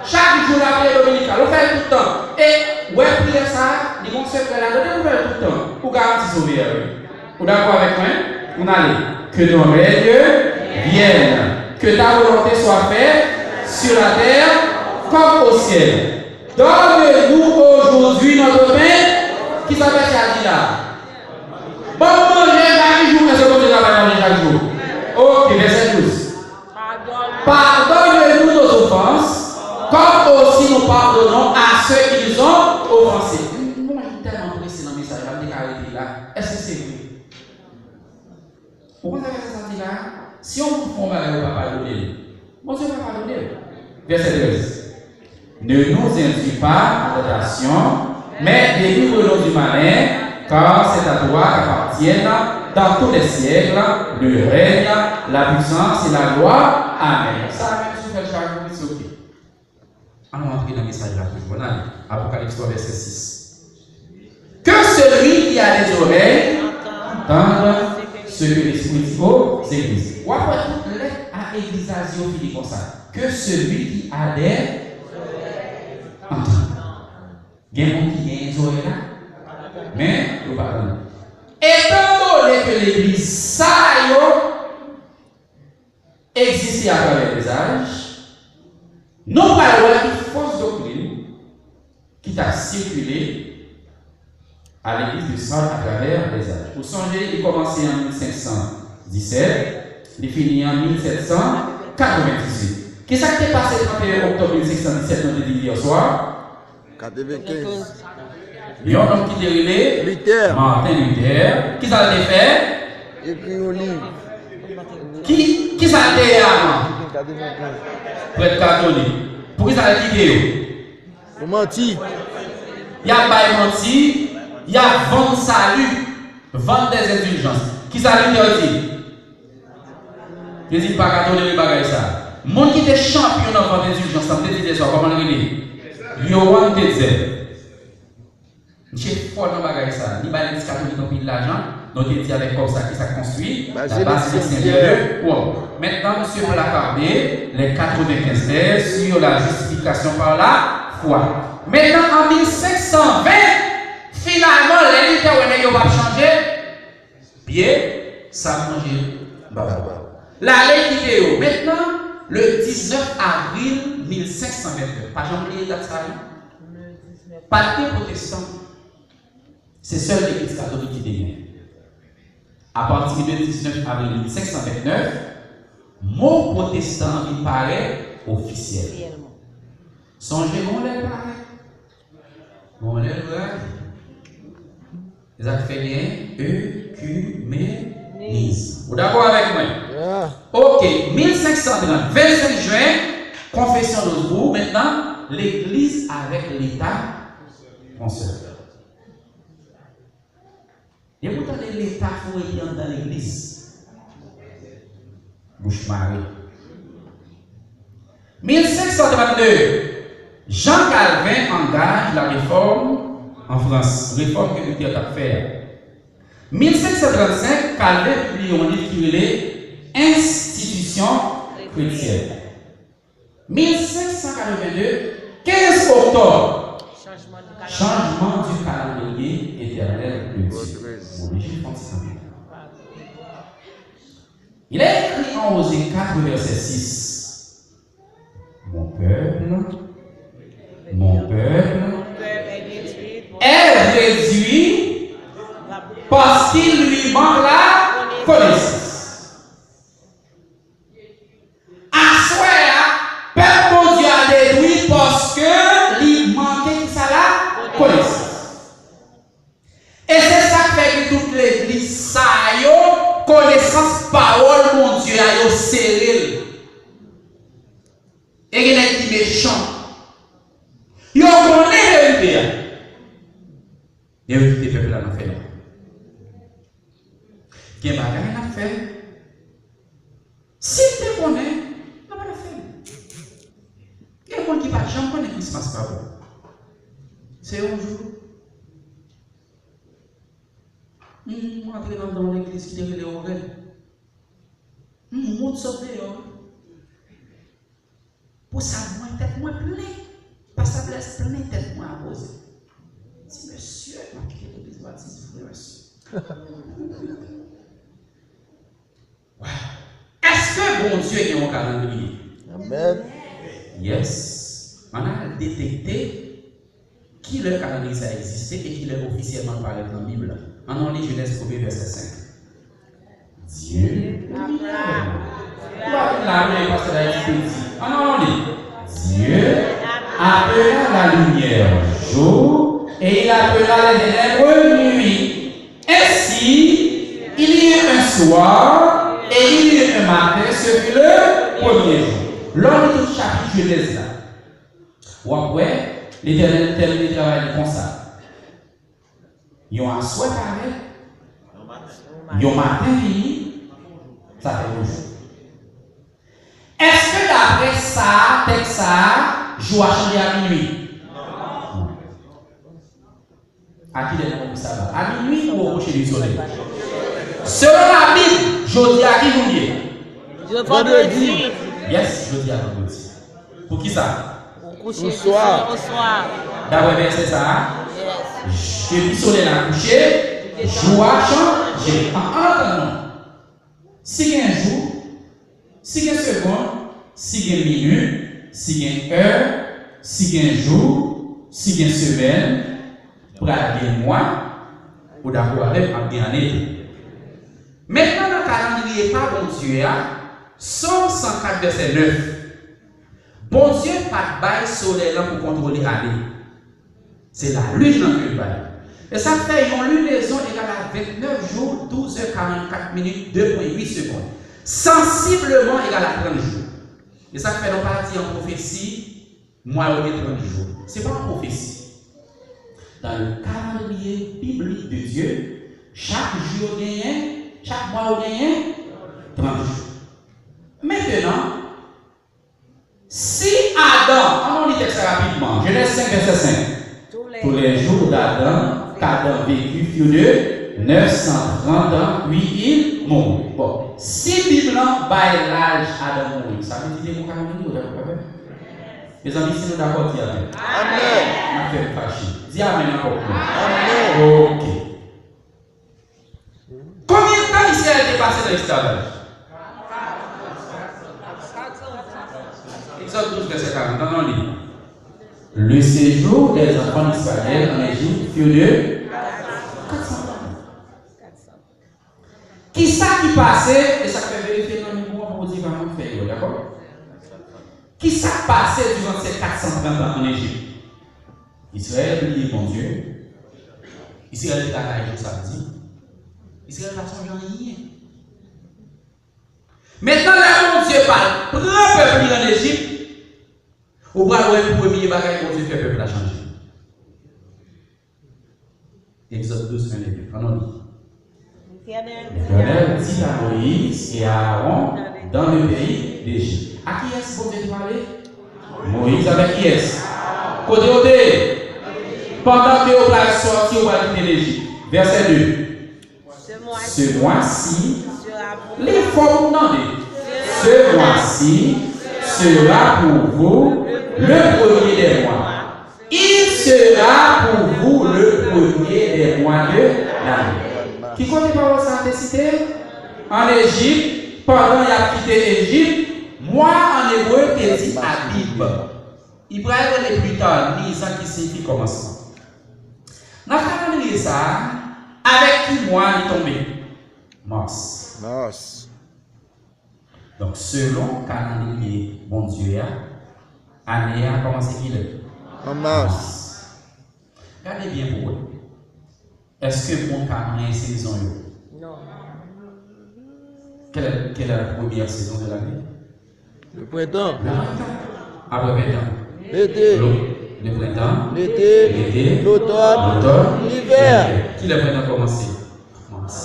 chak jou l ap priye Dominika, ou fè l tout tan. E ou wè priyè sa a, li gen yon sekrè ladan, depi ou fè l tout tan, ou garanti sove a wi. Ou dakò avèk mwen? Ann ale. Que ton règne vienne, que ta volonté soit faite sur la terre comme au ciel. Donne-nous aujourd'hui notre pain. Kisa vèsè a di la? Ban nou manje chak jou. Èske Bondye ka bay manje chak jou? Ok, vèsè douz. Pardonne-nous nos offenses, comme aussi nous pardonnons à ceux qui nous ont offensés. Mwen tèlman prese nan mesaj la, m te ka rete la. Èske se vre? Ou konn sa vèsè sa di la? Si yon moun fè yon bagay ou pa padone l, Bondye pa padone l. Vèsè trèz. Ne nous induis pas en tentation, mais délivre-nous du malin, car c'est à toi qu'appartiennent dans tous les siècles le règne, la puissance et la gloire. Amen. Sa menm si w fè l chak jou, it's ok. Ann nou antre nan mesaj la toujou. Ann ale. Apokalips twa, vèsè sis. Que celui qui a des oreilles entende ce que l'Esprit dit aux églises. W ap wè tout lèt a egliz la di yo fini konsa. Que celui qui a des entende. Gen moun ki genyen zòrèy la, men yo pa tande. Etan done ke legliz sa yo egziste atravè lèzaj, nou pral wè ki fos doktrin ki t ap sikile a legliz de Sard atravè lèzaj. Ou sonje, li kòmanse an mil senk san disèt, li fini an mil sèt san katrevendizuit. Kisa k te pase tranteyen oktòb mil senk san disèt, nou te di l yè swa? Katrevenkenz. Yon nonm ki te rele Luther. Martin Luther. Kisa l te fè? Ekri yon liv. Ki, kisa l te ye avan? Katrevenkenz. Prèt katolik. Poukisa l kite yo? Pou manti. Y ap bay manti, y ap vann sali, vann dèzendijans. Kisa Luther di? Li di, m pa ka tolere bagay sa. Moun ki te chanpyon nan vant endijans lan, m te di l yè swa, kòman l rele? Johann Tetzel. Misye fò nan bagay sa. Li bay legliz katolik anpil lajan. Donk, li di avèk kòb sa, kisa k konstwi? La Basilique Saint-Pierre de Rome. Maintenant, monsieur Placardé, les quatre-vingt-quinze thèses sur la justification par la Kwa. Mentnan, an mil senk san ven, finalman, lè li te wè nèg yo p ap chanje, byen, sa m manje, m pa ba w. L ale kite yo. Mentnan, le diznèf avril mil senk san vennèf, pa janm bliye dat sa a, non? Pa t gen pwotestan. Se sèl legliz katolik ki te genyen. Apati de diznèf avril mil senk san vennèf, mo pwotestan an vin parèt ofisyèl. Sonje, gon lè l parèt. Gon lè l parèt. Se sa k fè gen ekimenis. Ou dakò avèk mwen? Ok, mil senk san trant, vennsenk jen, konfesyon d'Augsbourg, mentnan, legliz avèk leta, konsè. Depi w tande leta foure pye anndan legliz, bouch mare. Mil senk san trannde, Jean Calvin engage la réforme en France, refòm ke Luther t ap fè a. Mil senk san trannsenk, Calvin pibliye yon liv ki rele Institutions chrétiennes. Mil senk san katreven de, kenz oktòb, changement du calendrier éternel de Dieu. Mon peuple, mon peuple est réduit parce qu'il lui manque la connaissance. Aswè a, pèp Bondye a detwi paske li manke ki sa la? Konesans. E se sa k fè gen tout legliz sa yo, konesans pawòl Bondye a yo sere l. E gen nèg ki mechan. Yo konnen verite a. Men yo kite pèp la nan fè nwa. Gen bagay n ap fè. Si m te konnen, m pa t ap fè l. Gen moun ki pa t janm konnen Christmas pa bon. Se yon jou, m antre anndan yon legliz ki te rele Orèl. M wont sot deyò. Pou sa, mwen, tèt mwen plen. Pastè Blaise plen tèt mwen a koze. Di, mesye, m ap kite legliz batis vre, mesye. Wow. Èske Bondye gen yon kalandriye? Amèn. Yes. Ann al detekte ki lè kalandriye sa a egziste e ki lè ofisyèlman l parèt nan Bib la. Ann nou li Jenèz premye vèsè senk. Dieu appela. Ann nou li. Dieu appela la lumière jour et il appela les ténèbres nuit. Ainsi, il y eut un soir et il y eut un matin, ce fut le premier jour. Lè w li tout chapit Jenèz la, w ap wè Letènèl tèmine travay li konsa. Yon aswè parèt, yon maten vini, sa fè yon jou. Èske daprè sa a, tèks sa a, jou a chanje a minui? Non. A kilè n ap konn saba? A minui ou o kouche di solèy? Selon Labib, jodi a ki jou l ye? Vandredi. Yes, jodi a vandredi. Poukisa? Oswa. Daprè vèsè sa a, depi solèy la kouche, jou a chanje. An, an atandan, si gen jou, si gen segonn, si gen minit, si gen è, si gen jou, si gen semèn, pral gen mwa, ou dakò avè m, ap gen ane tou. Mentnan, nan kalandriye pa Bondye a, Sòm san kat vèsè nèf, Bondye pa t bay solèy lan pou kontwole ane. Se lalin nan ke l bay. E sa k fè yon linèzon egal a vennèf jou, douz è, karannkat minit, de pwen uit segonn. Sansibleman egal a trant jou. E sa k fè nou pa di an pwofesi, mwa yo gen trant jou. Se pa yon pwofesi. Dans le calendrier biblique de Dieu, chak jou yo genyen, chak mwa yo genyen trant jou. Mentnan, si Adan, ann nou li tèks la rapidman, Jenèz senk, vèsè senk. Tous les jours d'Adam, qu'Adam vécut furent de neuf cent trente ans, puis il mourut. Bon, si Bib lan bay laj Adan mouri, sa vle di te gon kalandriye, ou dakò avè m? Mezanmi, si nou dakò, di amèn. Amèn. N ap fè m fache. Di amèn ankò pou mwen. Amèn. Ok. Konbyen tan Izrayèl te pase nan esklavaj? Egzòd douz, vèsè karant, ann li. Le séjour des enfants d'Israël en Égypte fut de quatre cent ans. Kisa ki pase, e sa k fè verifye nan liv ou an pou w di pa mwen k fè erè, dakò? Kisa k pase diran se kat san trant an ann Ejip? Izrayèl bliye Bondye. Izrayèl te lakay jou samdi. Izrayèl pa sonje anyen. Mentnan, lè Bondye pral pran pèp li ann Ejip, ou pral wè premye bagay Bondye fè pèp la chanje. Egzòd douz, vennde. Ann nou li. L'Éternel dit à Moïse et à Aaron dans le pays d'Égypte. A kiyès Bondye te pale? Moyiz avèk kiyès? Kote yo te ye? Pandan ke yo pral sòti, yo pral kite Lejip. Vèsè de. Ce mois-ci li fò pou tande. Ce mois-ci sera pour vous le premier des mois. Il sera pour vous le premier des mois de l'année. Ki kote pawòl sa a te site? Ann Ejip, pandan y ap kite Ejip, mwa an ebre te di Abib. Ibrayim rele pita Nizan ki siyifi kòmansman. Nan kalandriye sa a, avèk ki mwa li tonbe? Mas. Mas. Donk, selon kalandriye Bondye a, ane a kòmanse kilè? An mas. Gade byen pou w wè. Èske moun ka manyen sezon yo? Non. Quelle est, quelle est la première saison de l'année? Le printemps. Le printemps. Après printemps. L'été. Le, le printemps. L'été. L'été. L'automne. L'automne. L'hiver. Kilè printan kòmanse? Mas.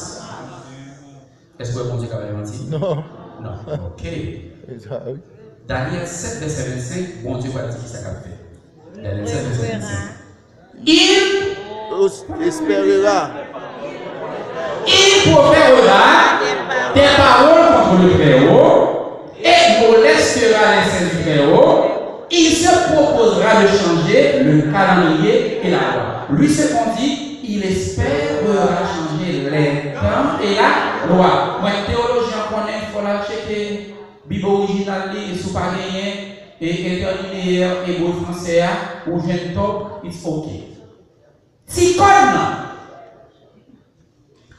Èske w wè Bondye ka bay manti? Non. Non. Ok. Se sa, wi. Danyèl sèt, vèsè vennsenk, Bondye pral di ki sa k ap fèt. Danyèl sèt, vèsè vennsenk. Il espérera. Il proférera des paroles contre le Très-Haut et molestera les saints du Très-Haut. Il se proposera de changer le calendrier et la loi. Lui, ce qu'on dit, il espérera changer les temps et la loi. Mwen, teyolojyen an konnen, fò l al tcheke Bib orijinal li, e si w pa genyen, e entèlineè ebre fransè a, ou jwenn top, it's ok. Ti kòn nan,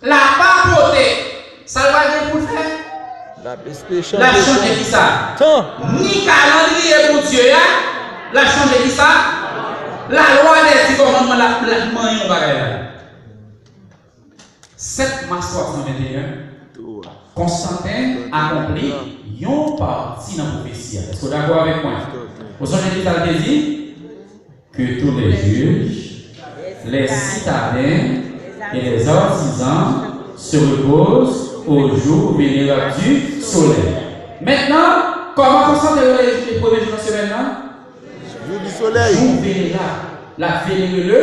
l ap pote, sa l pral gen pou l fè? L ap chanje kisa? Tan. Ni kalandriye Bondye a, l ap chanje kisa? Lalwa dè di kòmandman, l ap, l ap manyen yon bagay la. Sèt mas twa san venteyen, Konstanten akonpli yon pati nan pwofesi a. Èske w dakò avèk mwen? Ou sonje ki sa l te di? Que tous les juges, les citadins et les artisans se reposent au jour vénérable du soleil. Mentnan, kòman Konstanten rele premye jou nan semèn nan? Jou di solèy. Jou venerab. L ap venere le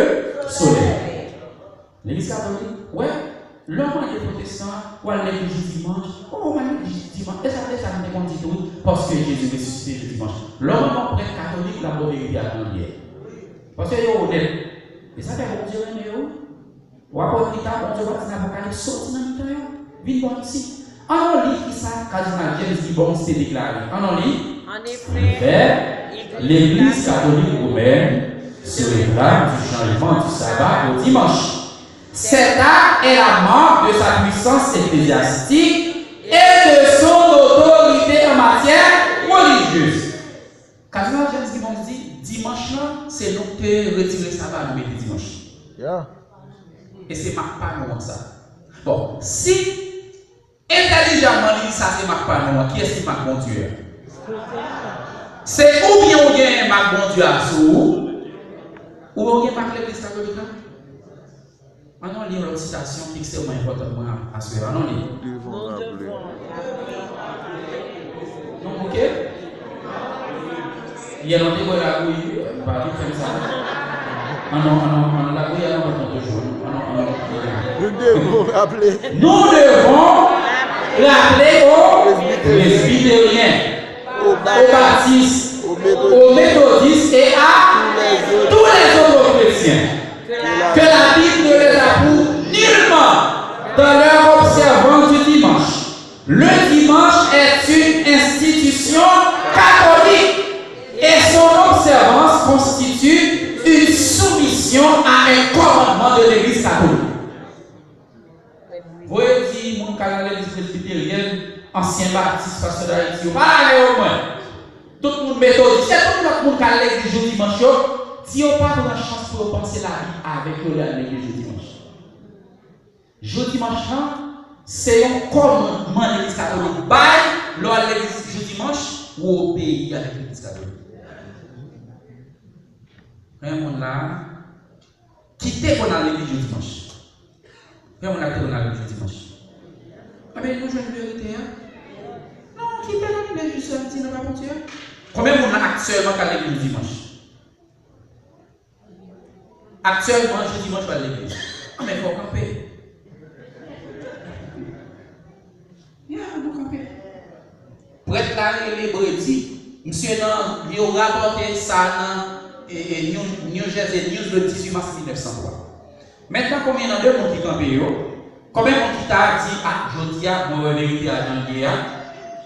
solèy. Legliz katolik, wè, lè w mande pwotestan, w al legliz dimanch, o, w al legliz dimanch, e sa, e sa m te konn di tou, wi, paske Jezi resisite jou dimanch. Lè w mande yon prèt katolik, l ap ba w verite a nan lyè. Paske yo onèt. E sa fè Bondye renmen yo, wi. W ap wè pita, Bondye va di nan Apokalips, soti nan mitan yo, vin bò isit. Ann nou li kisa Kadinal James Gibbons te deklare. Ann nou li. En effet, l'Église catholique romaine se réclame du changement du sabbat au dimanche. Cet acte est la marque de sa puissance ecclésiastique et de son autorité en matière religieuse. Kadinal James Gibbons di, dimanch lan, se nou k te retire saba, nou mete dimanch. Yeah. E se mak pa nou an sa. Bon, si entèlijaman li di sa se mak pa nou an, kiyès ki mak Bondye a? Se oubyen ou gen mak Bondye a sou ou, oubyen ou gen mak legliz katolik la. Ann nou li yon lòt sitasyon ki ekstrèmman enpòtan pou mwen aswè a. Ann nou li. Nous devons rappeler. Nou bouke? Yè nou te bwè labouyi, wi, m pa vin fè m sa. Ann nou, ann nou, ann nou labouyi, ann nou pran konte jou. Ann nou, ann nou, ann nou. Nous devons rappeler. Nous devons rappeler aux presbytériens, aux baptistes, aux aux méthodistes et à tous les autres chrétiens que la Bible ne les approuve nullement dans leur observance du dimanche. Le dimanche est une institution catholique et son observance constitue une soumission à un commandement de l'Église catholique. Voye di moun k al nan legliz presbiteryèn, ansyen batis, pastè Dayiti, yo pa la lè yo mwen. Tout moun metodis, e tout lòt moun k al legliz jou dimanch yo, di yo pa pran chans pou yo panse Labib avèk yo lè y al legliz jou dimanch. Jou dimanch lan, se yon kòmandman legliz katolik bay, lè w al legliz jou dimanch, ou obeyi avèk legliz katolik. Men moun la, ki te konn al legliz jou dimanch. Gen moun la ki te konn al legliz jou dimanch. Ebyen, nou jwenn verite a. Non, ki te konn vle jis samdi nan pa Bondye a. Konbyen moun la aktyèlman k al legliz jou dimanch? Aktyèlman, jou dimanch, w al legliz. Anben, fò w kanpe. Ya, nou kanpe. Prèt la rele Brady. Misye nan, yo rapòte sa nan e, e, New, New Jersey News le dizuit mas mil nèf san twa. Mentnan, konbyen nan de moun ki kanpe yo? Konbyen moun ki ta di, a, jodi a, mwen wè verite a jan l ye a?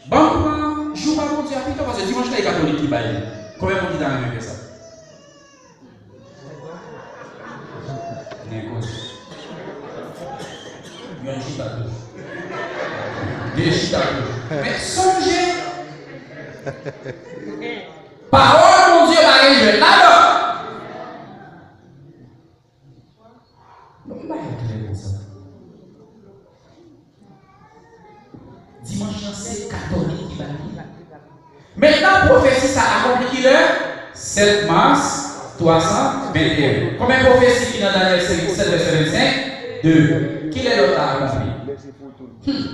Ban m pran jou pa Bondye a pito, paske dimanch la e katolik ki bay li. Konbyen moun ki ta renmen fè sa? Nègòs. Yon chita tou. De chita tou. Men sonje, pawòl Bondye pa gen jwèt ladan. Non, m pa gen klè konsa. Dimanch lan se katolik ki ba li. Mentnan, pwofesi sa akonpli kilè? Sèt mas twa san venteyen. Konbyen pwofesi ki nan Danyèl sèt, vèsè vennsenk? De. Kilè lòt la akonpli? Hmm.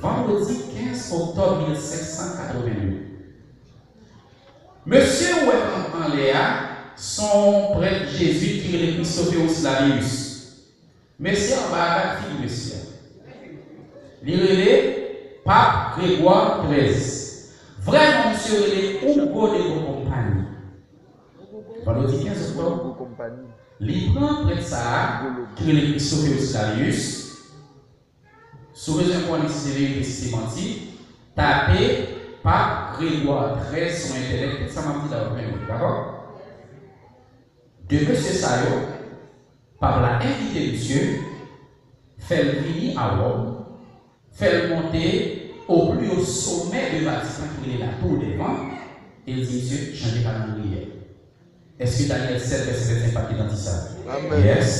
Vandredi kenz oktòb mil senk san katrevenn de. Mesye ou wè an, anlè a, se yon prèt jezwit ki rele Christophorus Labius. Mesye anba a, gad figi mesye a. Li rele Pap Gregwa trèz. Vrè non misye rele Hugo de Boncompagnie. Vandredi kenz oktòb, li pran prèt sa a, ki rele Christophorus Labius. Si w bezwen konnen si se verite, si se manti, tape Pap Gregwa trèz sou entènèt, tout sa m ap di la w ap jwenn li, dakò? De mesye sa yo, Pap la envite misye, fè l vini a Wòm, fè l monte au plus haut sommet de Vatican ki rele la Tour des Vents, e l di misye chanje kalandriye. Èske Danyèl sèt vèsè vennsenk pa t gentan di sa? Amèn. Yes.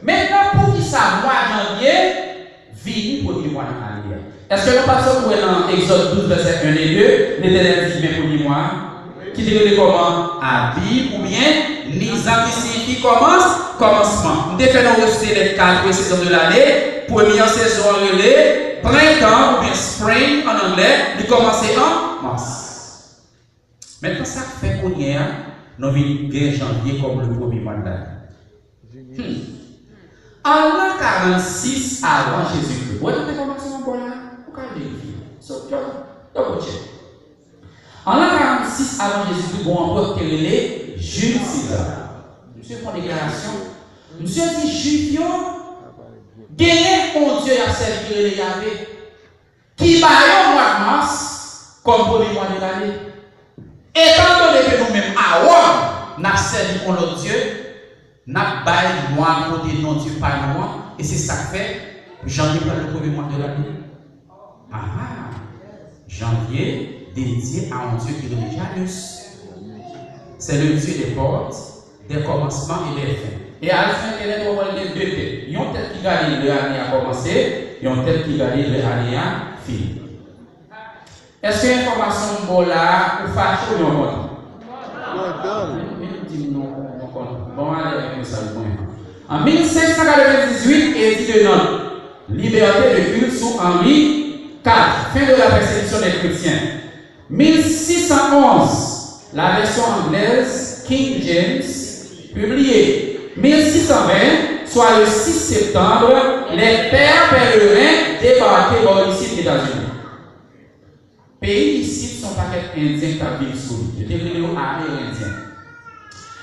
Mentnan, poukisa mwa janvye vini premye mwa nan ane a? Èske nou pa t sot wè nan Egzòd douz vèsè en e de, Letènèl di, men premye mwa, ki te rele kòman? Abib, oubyen Nizan, ki siyifi kòmans, kòmansman. M te fè nou resite les quatre saisons de l'année, premyè sezon an rele prentan, oubyen spring an anglè, li kòmanse an mas. Mentnan, sa k fè kounye a, nou vin gen janvye kòm le premye mwa de lane? Hmm. An lan karannsis avan Jezikri. Ou wè tout enfòmasyon an bò la, ou ka verifye. So, double, double check. An lan karannsis avan Jezikri, gon anperè ki te rele Jules César. Misye fè yon deklarasyon. Misye di Jwif yo genyen yon Dye y ap sèvi ki rele Yahvé, ki ba yo mwa mas kòm premye mwa de lane. Etandone ke nou menm a Wòm, n ap sèvi yon lòt dye, n ap bay mwa kote non Dye pa nou an, e se sa k fè janvye pral le premye mwa de lane. Aha! Janvye dedye a yon dye ki rele Janus. C'est le dieu des portes, des commencements et des fins. E al sou entènèt, ou wè l gen de tèt. Yon tèt ki gade lè ane a kòmanse, yon tèt ki gade lè ane a fini. Èske enfòmasyon m ba w la a, ou fache oubyen ou kontan? Kontan. Men, men di m non, non kontan. Bon, ale avèk mesaj mwen an. An mil senk san katrevendizuit, Edit de Nantes, liberté de culte sous Henri quatre, fin de la persécution des chrétiens. Mil sis san onz, la version anglaise King James, publiée. Mil sis san ven, soit le six septembre, les pères pèlerins débarquaient bò isit Etazini. Peyi isit se yon pakèt Endyen ki t ap viv sou li. Yo te rele yo Amerendyen.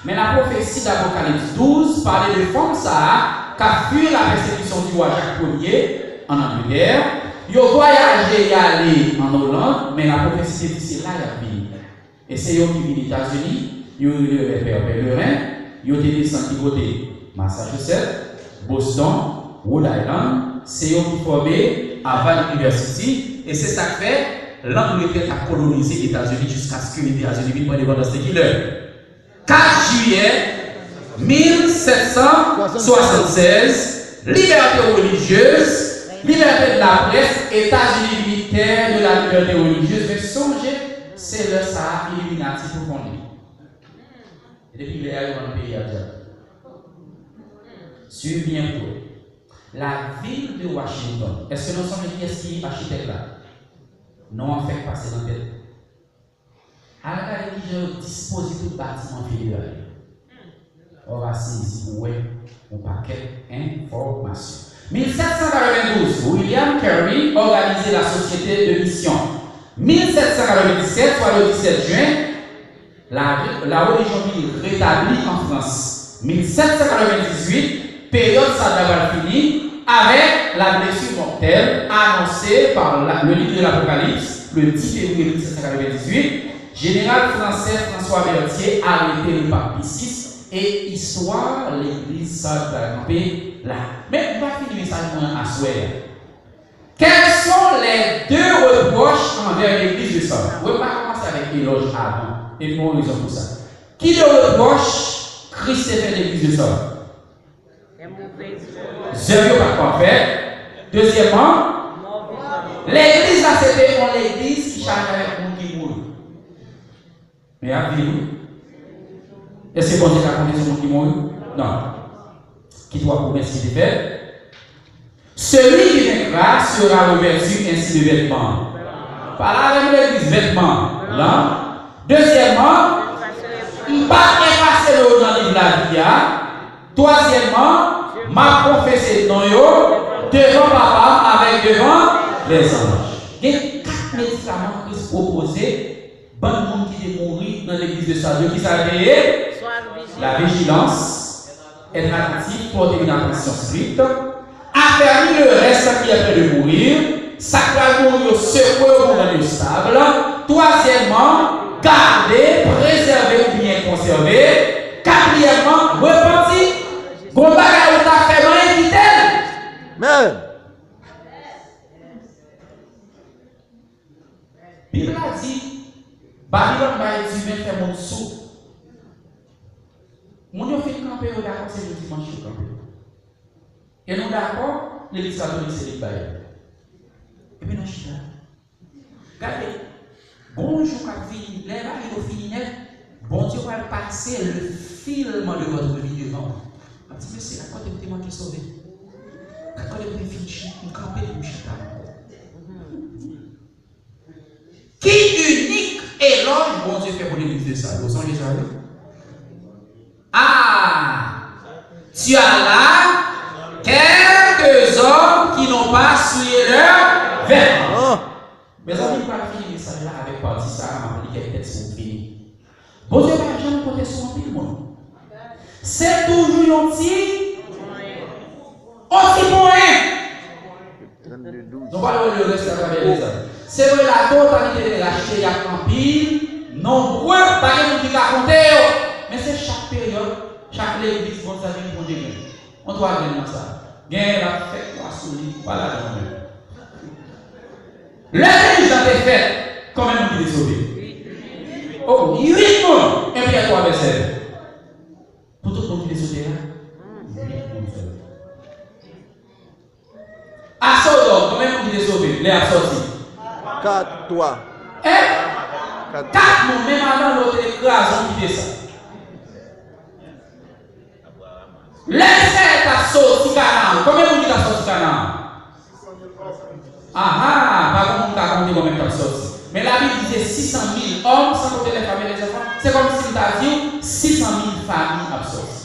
Men lapwofesi d Apokalips douz pale de fòm sa a k ap fui la pèsekisyon di wa Jak premye ann Angletè. Yo vwayaje y ale ann Oland, men lapwofesi te di se la y ap vini. E se yo ki vin Etazini, yo rele yo les pères pèlerins, yo te desann ki kote? Massachusetts, Boston, Rhode Island, se yo ki fòme Harvard University, e se sa k fè Langletè t ap kolonize Etazini jiskaske Etazini vin pran endepandans li kilè? Kat jiyè mil sèt san swasannsèz, libète relijyez, libète de la près, Etazini vini terre de la liberté religieuse, men sonje, se lè sa a Iliminati tou fonde. E depi lè a, yo rann peyi a dyab. Swiv byen pou wè. La ville de Washington. Èske nou sonje kiyès ki achitèk la? Non an fèk pase nan tèt. Al gade kijan yo dispoze tout batiman federal yo. Ou va sezi pou wè yon pakèt enfòmasyon. Mil sèt san katrevendouz, William Carey òganize la Société de Mission. Mil sèt san katrevendiset, swa le disèt jen, la, la relijyon vini retabli an Frans. Mil sèt san katrevendizuit, peryòd sa a pral fini avèk la blessure mortelle annoncée par la, le livre de l'Apocalypse, le dix février mil sèt san katrevendizuit, jeneral fransè François Berthier arete le pap Pi sis e istwa legliz sa a pral kanpe la. Men, m pa fini mesaj mwen aswè a. Quels sont les deux reproches envers l'église de Sardis? Wi, m pa kòmanse avèk elòj avan, e m gen yon rezon pou sa. Ki de repwòch Kris te fè legliz de Sardis? Zèv yo pa t pafè. Dezyèmman, legliz la se te yon legliz ki chaje avèk moun ki mouri. Men y ap viv, wi. Èske Bondye ka konte sou moun ki mouri? Non. Ki twa pwomès ki te fèt? Celui qui vaincra sera revêtu ainsi de vêtements. Pale avè m, legliz, vètman lan. Dezyèmman, m p ap efase non yo nan liv lavi a. Twazyèmman, m ap konfese non yo devan Papa m avèk devan lèzanj. Gen kat medikaman Kris pwopoze bann moun ki te mouri nan legliz de Sardis yo. Ki sa l te ye? La vigilance, être attentif, porter une attention stricte, affermir le reste qui est près de mourir, sa k pral mouri yo, sekwe yo pou rann yo stab. Twazyèmman, gade, prezève oubyen konsève. Katriyèmman, repanti. Gon bagay ou ta fè, men kite l. Men. Bib la di, Babilòn bay diven fè moun sou. Moun yo fin kanpe, yo dakò se jou dimanch yo kanpe. E nou dakò, legliz katolik se li k bay. Epi nou chita. Gade, gon jou k ap vini, lè bagay yo fini nèt, Bondye pral pase le filme de votre vie devan w. L ap di, mesye, gad kote m te manke sove. Gad kote m te fin chita, m kanpe pou m chita ankò. Ki inik elòj Bondye fè pou legliz de Sardis? Ou sonje sa, wi? Ah! Tu as là quelques hommes qui n'ont pas souillé leurs vêtements. Mezanmi, m pral fini mesaj la avèk pati sa a, m ap li kèk tèks pou m fini. Bondye pa janm konte sou anpil moun. Se toujou yon ti, yon ti ponyen. Nou pral wè le reste atravè lèzanj. Se vre, la totalite de rachte y ap anpil, nonbre, pa gen moun ki ka konte yo. Men se chak peryòd, chak legliz, Bondye vin pran de grenn. Yon twa grenn nan sa. Genyen l ap fè kwa sou li, pa ladan w menm. Lè legliz la te fèt, konbyen moun ki te sove? O, uit moun, en Pyè twa vèsè. Pou tout moun ki te sou tè a, uit moun sèlman. Asòdòm, konbyen moun ki te sove lè y ap sòti? Kat, twa. Hein? Kat. Kat moun, menm Adan lè w te kraze w kite sa. Lè Senyè t ap sòti Kanaan, konbyen moun ki t ap sòti Kanaan? Aha, pa gen moun ka konte konbyen k t ap sòti. Men Labib di se sis san mil òm, san konte lè fanm e lè zanfan. Se kòmsi m ta di w, sis san mil fanmi ap sòti.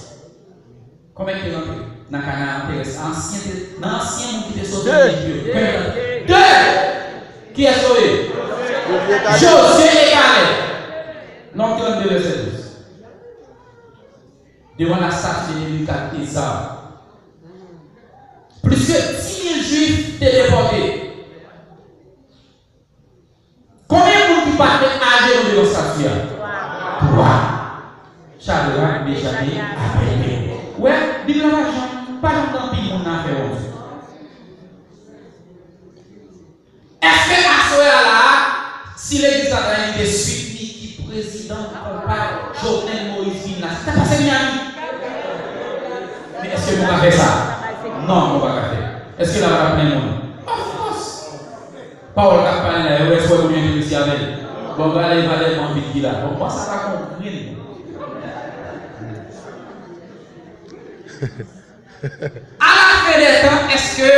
Konbyen ki te rantre nan Kanaan terès? Ansyen te, nan ansyen moun ki te sòti nan Ejip yo. Konbyen ki rantre? De! Kiyès yo ye? Jozye e Kalèb. Nonm trannde, vèsè douz. Devan la statue de Nebikadnezar. Plis ke dis mil Jwif te depòte. Konbyen moun ki pa t met ajenou devan statue a? Twa. Chadrak, Mechak e Abèdnego. Ou wè, Bib la pa janm, pa janm gen anpil moun nan afè Bondye. Èske aswè a la a, si legliz la ta envite Sweet Micky, prezidan konpa Jovenel Moïse vin la, sa ta pase Miami? Men èske nou ka fè sa? Non, nou pa ka fè. Èske la pa ka plen moun? Of course! Pawòl k ap pale la, yo wè si wè moun yo enterese avè l. Bon, gade valè manvit ki la. Bon, bon, sa pa kon grenn. A la fen dè tan, èske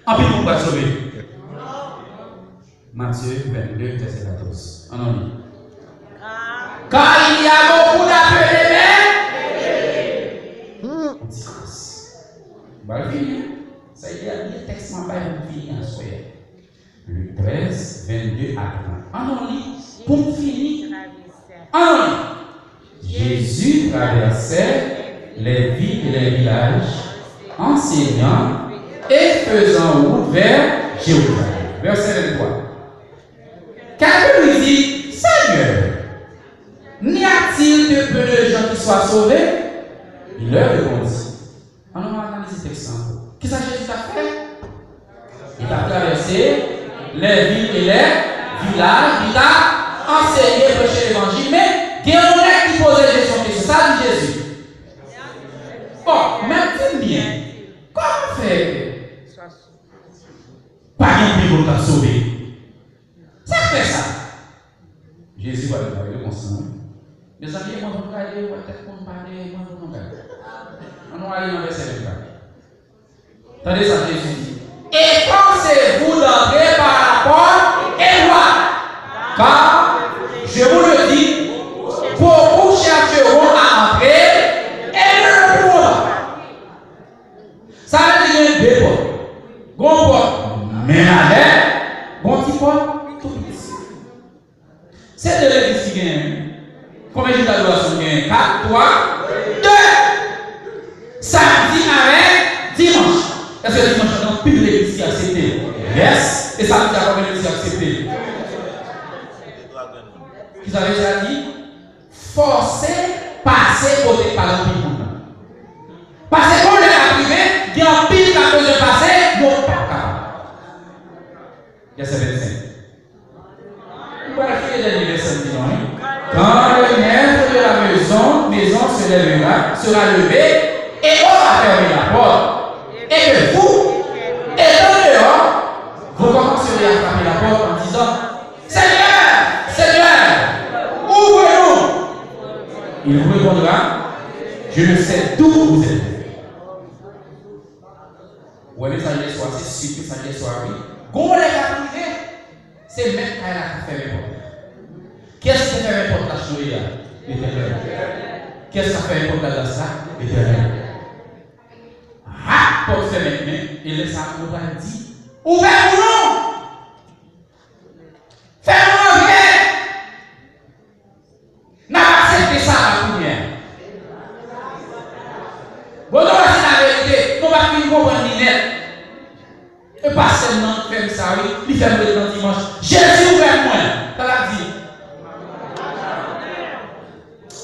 anpil moun pral sove? Matye vennde, vèsè katòz. Ann nou li. Car il y a beaucoup d'appelés, mais... On ti kras. M pral fini. Sa e dènye tèks m ap bay pou m fini aswè a. Lik trèz, vennde a trant. Ann nou li pou m fini. Ann nou li. Jésus traversait les villes et les villages, enseignant et faisant route vers Jérusalem. Verset vingt-trois. Quelqu'un lui dit, Seigneur, n'y a-t-il que peu de gens qui soient sauvés? Il leur répondit, Ann nou analize tèks la ankò. Kisa Jezi t ap fè? Li t ap travèse lè vil e lè vilaj, li t ap anseye, preche levanjil. Men, gen yon nèg ki poze Jezi yon kesyon. Sa di Jezi? Bon, men di m byen, kòman fè pa gen anpil moun k ap sove? Sa k fè sa? Jezi pral bay repons lan, wi. Mezanmi, mwen pou m gade, wè tèt moun pale, mwen pou m gade. Ann nou ale nan vèsè vennkat. Tande sa Jezi di. Et forcez-vous d'entrer par la porte étroite, car, je vous le dis, beaucoup chercheront à entrer et ne le pourront pas. Sa vle di gen de pòt. Gon pòt menm avè, gon ti pòt tou piti. Se de legliz ki genyen. Konbyen jou dadorasyon ki genyen? Kat, twa, de. Samdi avèk dimanch. Èske dimanch lan gen anpil legliz ki aksepte? Yes. E samdi a konbyen legliz ki aksepte? Kisa legliz la di? Fòse pase kote k pa gen anpil moun nan. Paske kon lè a rive, gen anpil k ap bezwen pase, yo p ap kapab. Vèsè vennsenk. Mwen pral fini dènye vèsè m di nou, wi. Quand le maître de la maison, maison se lèvera, sera levé, et on va fermer la porte, et que vous, étant dehors, vous commencerez à frapper la porte en disant, Seigneur, Seigneur, ouvre-nous. Il vous répondra, je ne sais d'où vous êtes. Ou wè mesaj yèswa, se sit mesaj yèswa, wi. Gon lè k ap rive, se mèt kay la k ap fèmen pòt la. Kiyès ki te fèmen pòt la, Noye a? Letènèl. Kiyès k ap fèmen pòt lagras la? Letènèl. Ha! Pòt fèmen, men, e lè sa a, nou pral di, ouvè pou nou! Fè nou antre! N ap aksepte sa la kounye a. Bon, nou wè se laverite, nou pa t fin konprann li nèt. E pastè m nan fè m sa, wi, li fè m ret nan dimanch. Jezi ouvè pou mwen. Sa l ap di?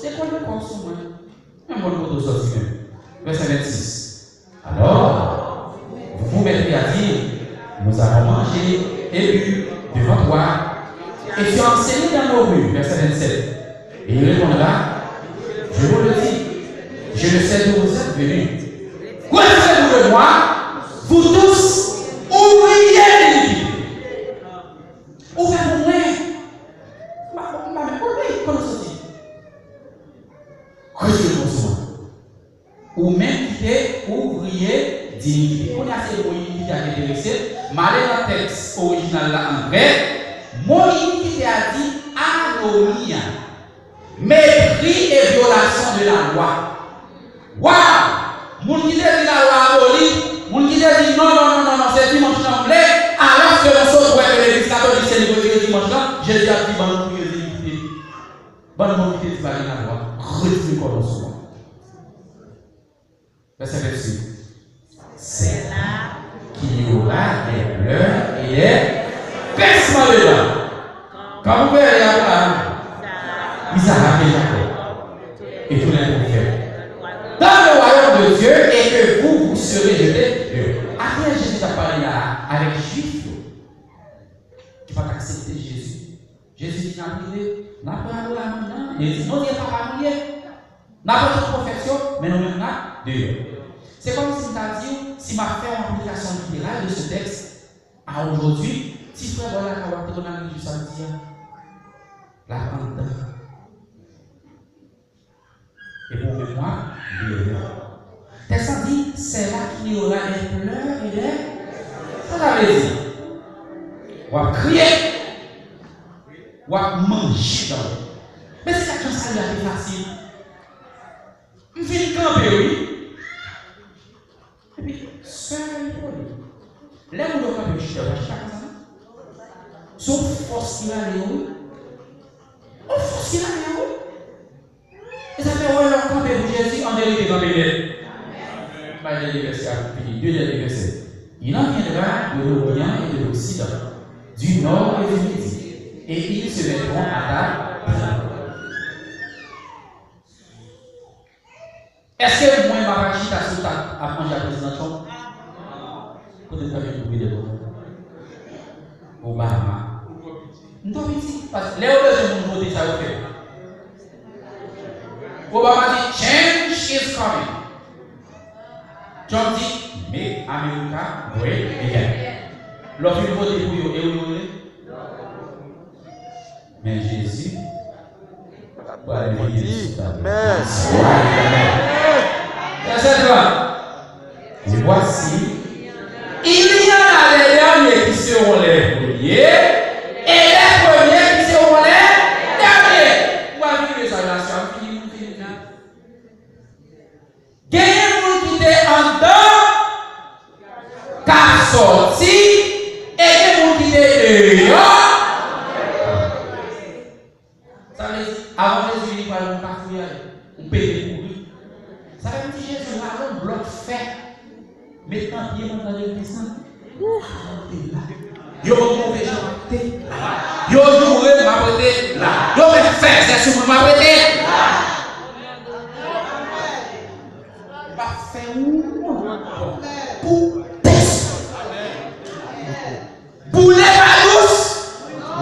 Dekole kò w sou mwen. Men bon kote w sòti menm. Vèsè vennsis. Alors, vous vous mettrez à dire, nous avons mangé et bu devant toi, et tu as enseigné dans nos rues. Verset vingt-sept. Et il répondra, je vous le dis, je ne sais d'où vous êtes venus. Retirez-vous de moi, vous tous, ouvriers d'iniquité. Ouvè pou mwen. M pa, m pa menm konnen kote w soti. Retire w sou mwen. Ou menm ki te ouvriye dinikite. Kounye a se mo inikite a ki enterese m. M ale nan tèks orijinal la an grèk. Mo inikite a di anomia, mépris et violation de la loi. Waw! Moun ki te di lalwa aboli, moun ki te di non, non, non, non, non, se dimanch lan m vle, alòske nou sot wè ke legliz katolik se li retire dimanch lan. Vèsè venntuit. C'est là qu'il y aura des pleurs et des grincements de dents. Quand vous verrez Abraham, Isaac et Jacob et tous les prophètes dans le royaume de Dieu et que vous, vous serez jetés dehors. Akoz Jezi t ap pale la avèk Jwif yo ki pa t aksepte Jezi? Jezi di, "N ap rive, n ap wè Abraram nan, men yo di, 'Non, se papa nou ye.' N ap wè tout pwofèt yo, men nou menm n ap deyò." Se kòmsi m ta di w, si m ap fè yon aplikasyon literal de ce texte à aujourd'hui, ti frè bò lakay w ap te konn al legliz samdi a, l ap anndan. Epi ou menm w ap deyò. Tèks la di, "C'est là qu'il y aura des pleurs et des," sa sa vle di? W ap kriye, w ap manje dan. Men se jan sa ye a te fasil. M fin kanpe wi. Epi, sè Ipòlit, lè moun yo kanpe yo chita, yo pa chita konsa non. Se yon fòs ki rale yo wi. Yon fòs ki rale yo wi. E sa fè wè lè w kanpe pou Jezi, an verite kanpe nèt. Bay dènye vèsè a pou fini, de dènye vèsè. Il en viendra de l'Orient et de l'Occident, du Nord et du Midi, et ils se mettront à ta table. Èske mwen m ap al chita sou tab ap manje ak Prezidan Trump? Kote m tande pou vide pou Obama? M twò piti. Paske lè yo bezwen moun vote, sa yo fè. Obama di, "Change is coming." Trump di, "Make America great again." Lè w fin vote pou yo, e ou yo rele? Men Jezi pral vini sou tab la. Amen. Vèsè trant. Et voici, il y en a les derniers qui seront les premiers, et les premiers qui seront les derniers. Ou pa vin sa la, sa fini, fini, fini. Genyen moun ki te anndan k ap sòti, e gen moun ki te deyò. Sa vle di, avan Jezi vini, pral gen kafouya, yon pete kouri. Sa vle di Jezi rale yon blòk fè, met nan pye m anndan legliz lan. Yo move jan m ap rete la. Yo joure m ap rete la. Yo fè fèzè sou mwen, m ap rete la. M ap fè ou pou tès. Boule pa dous.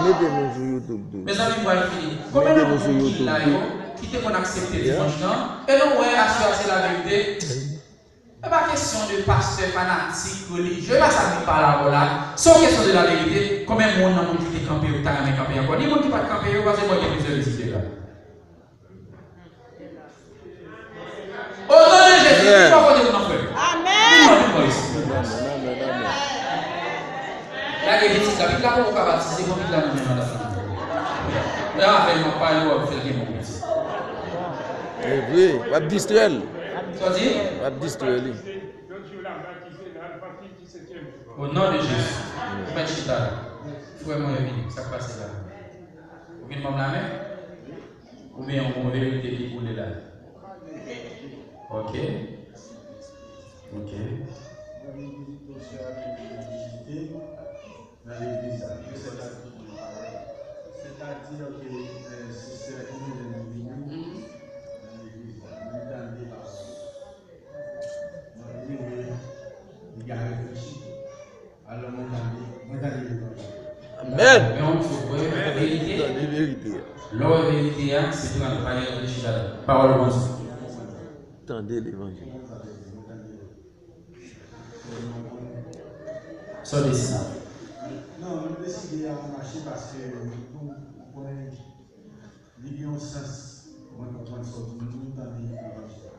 Mete nou sou YouTube tou. Mezanmi, m pral fini. Konbyen nan moun ki la yo ki te konn aksepte dimanch lan? E nou wè, aswè a se laverite. E pa kesyon de pastè fanatik, relijye, e pa sa m vin pale avè w la. Se yon kesyon de laverite. Konbyen moun nan moun ki te kanpe yo ki ta renmen kanpe ankò? Ni moun ki pa t kanpe yo, paske mwen gen plizyè vizitè la. O non de Jezi, vin bò kote m nan, frè m. Amèn. Vin bò, vin bò isi. Amèn, amèn, amèn. Lage pitit la, pitit la poko ka batize, pran pitit la nan men madanm nan. Lè avè l m ap pale, w ap fè l gen bon pitit. E vre, w ap distrè l. Sa w di? W ap distrè li. O non de Jezi. Ou mèt chita la. Frè mwen vini. Sa k pase la? Ou vin ban m lamen? Oubyen yon bon verite ki boule la? Ok. Ok. Nan legliz la. Sètadi ke, eh, sistè Hélène vini nan legliz la. Mwen tande pawòl. Mwen vini, mwen, li ka reflechi. Alò, mwen tande, mwen tande levanjil. Amèn. Lè w tande verite a, verite a, se pran, pa gen reflechi ladan. Pawòl Bondye. Tande levanjil. Sa w deside? Non, mwen deside ap mache paske mwen konnen li gen yon sans mwen konprann sa w di, mwen tande levanjil la.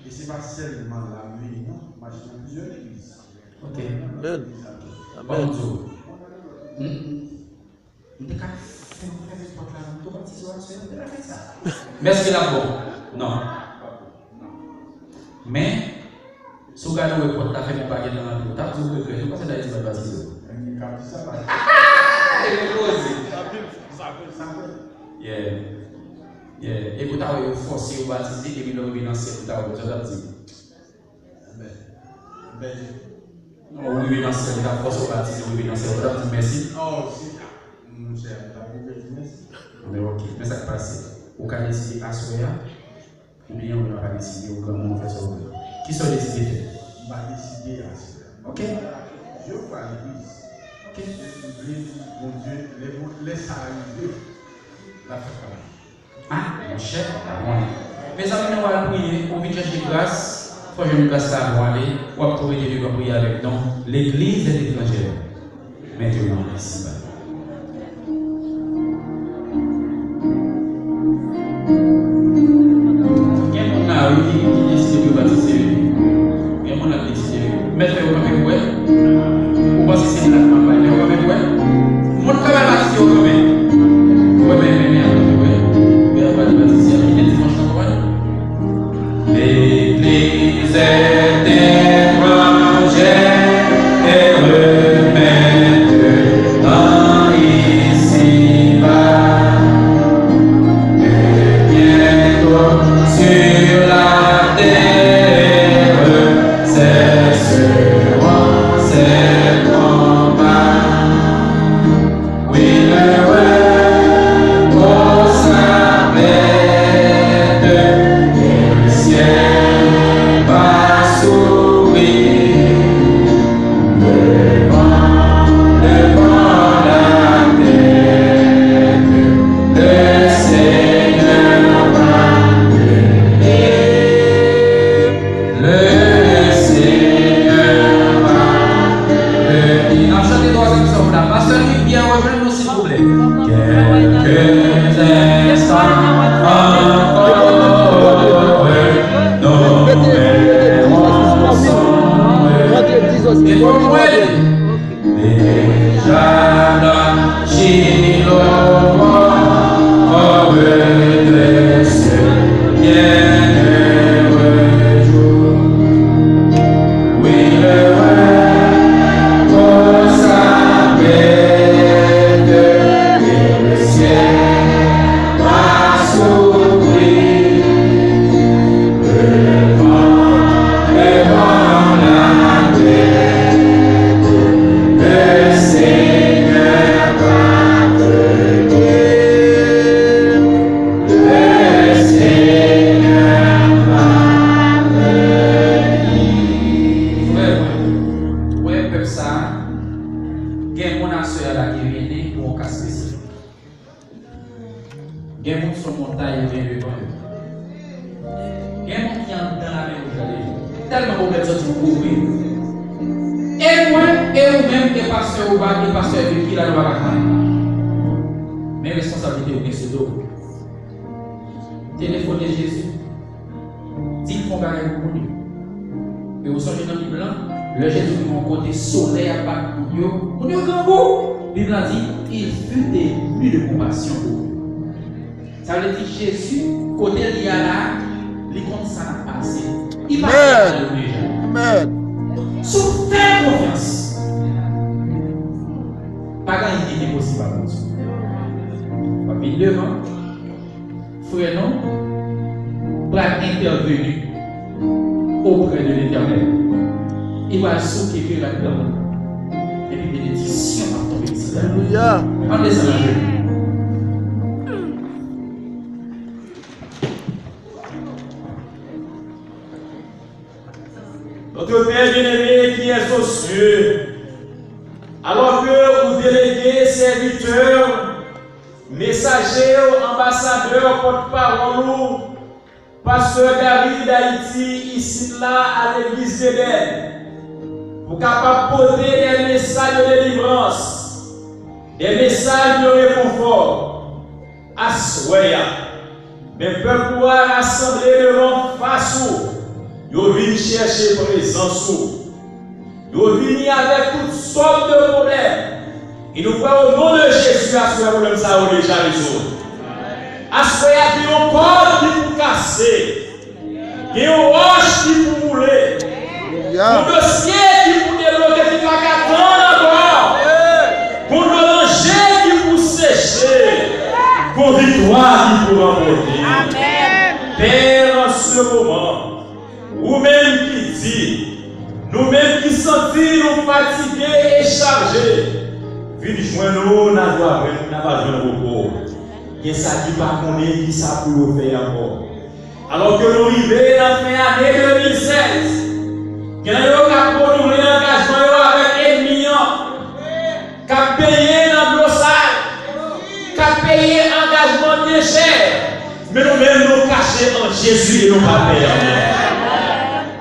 E se pa sèlman la m vini non, m mache nan plizyè legliz. Ok. Amèn. Amèn. Ban m di w. Hmm? M te ka fè yon fèmen pòt la, m tou batize w aswè, m te ka fè sa. Mèsi la bon. Non. Men, si w gade w wè pòt la fèmen, w pa gentan rantre, w t ap di w regrèt, ou panse Dayiti pa t batize w? Epi poze. Yeah. Yeah. Epi w ta wè yo fòse yo batize, epi lè w rive nan syèl, ou ta wè, sa w t ap di? Bèl. Bèl. Non, Rive nan syèl, li t ap fòse w batize, Rive nan syèl, ou t ap di mèsi. Oh, si. Monchè, m t ap rive di mèsi. Men ok, men sa k pase? Ou ka deside aswè a, oubyen ou pa deside, ou granmoun, ou fè sa w vle. Kisa w deside fè? M pa deside aswè a. Ok. Jewova legliz. Ok. Se vle di Bondye, lè, lè sa a rive, l ap fè travay. Ah, monchè, pa bon. Mezanmi, nou pral priye, ou vin chèche gras, fò w jwenn gras la pou w ale, w ap twouve Dye devan, priye avèk nou. Legliz est étrangère, maintenant ici-bas. Gen moun la, wi, ki, ki deside pou yo batize, wi. Gen moun la ki deside, wi. Mèt fè yo kanpe pou wè. Ou panse se blag m ap bay, fè yo kanpe pou wè. Moun k ap batize yo kanpe. Ou wè, men, men, men, kanpe pou wè. Ou wè, ap batize a, gen dimanch nan konprann. L'église est étrangère et remettre dans ici-bas. Et bientôt sur la terre cesseront ses combats. Oui, le repos s'arrête et le ciel va s'ouvrir. Levons, levons la tête, le Seigneur va venir. Le Seigneur va venir. N ap chante twazyèm sòm la. Pastè Louis Pierre, rejwenn nou, silvouplè. Quelques instants encore, nous verrons ensemble. Déjà blanchi l'aurore de ce bienheureux jour. Oui, le repos s'arrête et le ciel va s'ouvrir. Levons, levons la tête, le Seigneur va venir. Le Seigneur va venir. Frè mwen, ou wè pèp sa a, gen moun aswè a la ki vini pou yon ka espesifik. Gen moun sou montay yo, gen devan yo. Gen moun ki anndan lamè wouj la deja. Tèlman pwoblèm soti pou kouvri. E mwen, e ou menm, e pastè Oba, e pastè Vicky la, nou pa ka fè anyen. Men responsablite yo gen sou do. Telefone Jezi. Di l fè yon bagay pou moun yo. E ou sonje nan Bib lan, lè Jezi rive yon kote, solèy ap bat moun yo, moun yo grangou. Bib lan di, il fut ému de compassion pour eux. Sa vle di Jezi, kote l ye a la, li konn sa k ap pase. Li pa fè mal yo deja. Si w fè l konfyans, pa gen anyen ki enposib a Bondye. W ap vin devan. Frè nou pral entèveni oprè de Letènèl. Li pral souke perak granmoun. Epi benediksyon ap tonbe isit la. Alelouya. Ann desann ajenou. Notre Père bien-aimé qui es aux cieux, alors que ou délégué serviteur, mesaje w, anbasadè, pòtpawòl ou, pastè Gary D'Haïti, isit la, a legliz Edenn, pou kapab pote de mesaj de delivrans, de mesaj de rekonfò. Aswè a, men pèp ou a rasanble devan fas ou, yo vin chèche prezans ou. Yo vini avèk tout sòt de pwoblèm. E nou kwè o non de Jezi, aswè pwoblèm sa yo deja rezoud. Aswè a gen yon kòd ki pou kase. Gen yon wòch ki pou boule. Alelouya. Yon dosye ki pou debloke ki pa ka tann ankò. Yon dlo danje ki pou seche. Yon viktwa ki pou ranpòte. Amèn. Pè, an se moman, ou menm ki Jezi, nou menm ki santi nou fatige e chaje, vin jwenn ou, n a jwenn, n a va jwenn repo. Gen sa ki pa konnen ki sa pou yo fè ankò. Alò ke nou rive nan fen ane de mil sèz, gen nan yo k ap renouvle angajman yo avèk ènmi an, k ap benyen nan dlo sal, k ap peye angajman byen chè. Men nou menm, nou kache an Jezi e nou pa pè anyen.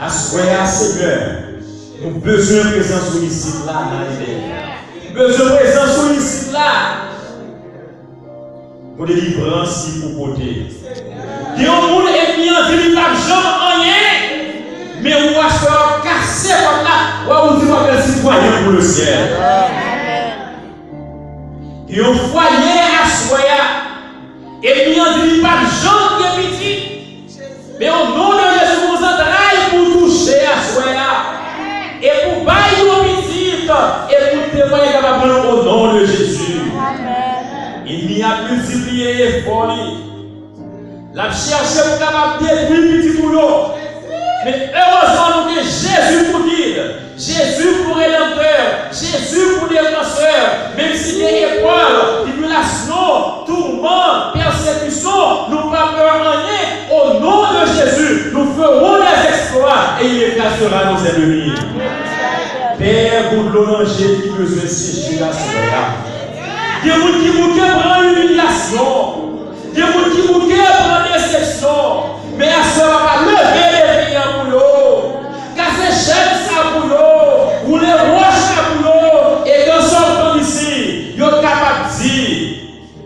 Aswè a, Senyè, nou bezwen prezans ou isit la, nan Eden. Nou bezwen prezans ou isit la. Pou delivrans li pou pote. Gen yon moun ènmi an di li p ap janm anyen, men ou aswè w ap kase pòt la, w ap ou di w ap fè l sitwayen pou lesyèl. Gen yon fwaye aswè a, ènmi an di li p ap janm gen pitit. Men o non de Jezi, pou zantray pou touche aswè a, e pou bay yon pitit, e pou temwayaj kapab pran o non de Jezi. Ènmi ap miltipliye efò li. L ap chèche pou kapab detwi pitit ou yo. Men erezman nou gen Jezi pou gid. Jezi pou redanmtè, Jezi pou defansè, menm si gen eprèv, tribilasyon, touman, pèsekisyon, nou pa pè anyen, o non de Jezi, nous ferons des exploits et il écrasera nos ennemis. Pè, gon dlo nan je ki bezwen seche aswè a. Gen moun ki bouke pran imilyasyon. Gen moun ki bouke pran desepsyon, men aswè papa leve defi an pou yo, kase chèn sa pou yo, woule wòch la pou yo, e nan sa w tann isi, yo kapab di,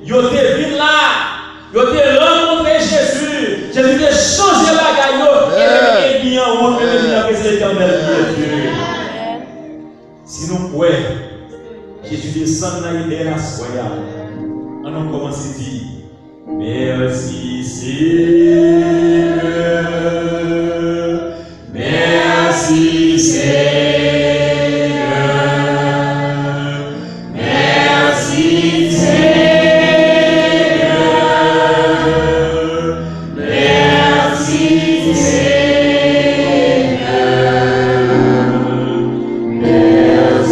yo te vin la, yo te rankontre Jezi, Jezi te chanje bagay yo, e menm ènmi an wont, menm ènmi an ke se Letènèl ki Dye. Si nou kwè Jezi desann nan Edenn aswè a, ann nou kòmanse di, Mèsi, Senyè. Mèsi, Senyè. Mèsi, Senyè. Mèsi, Senyè. Mèsi, Senyè.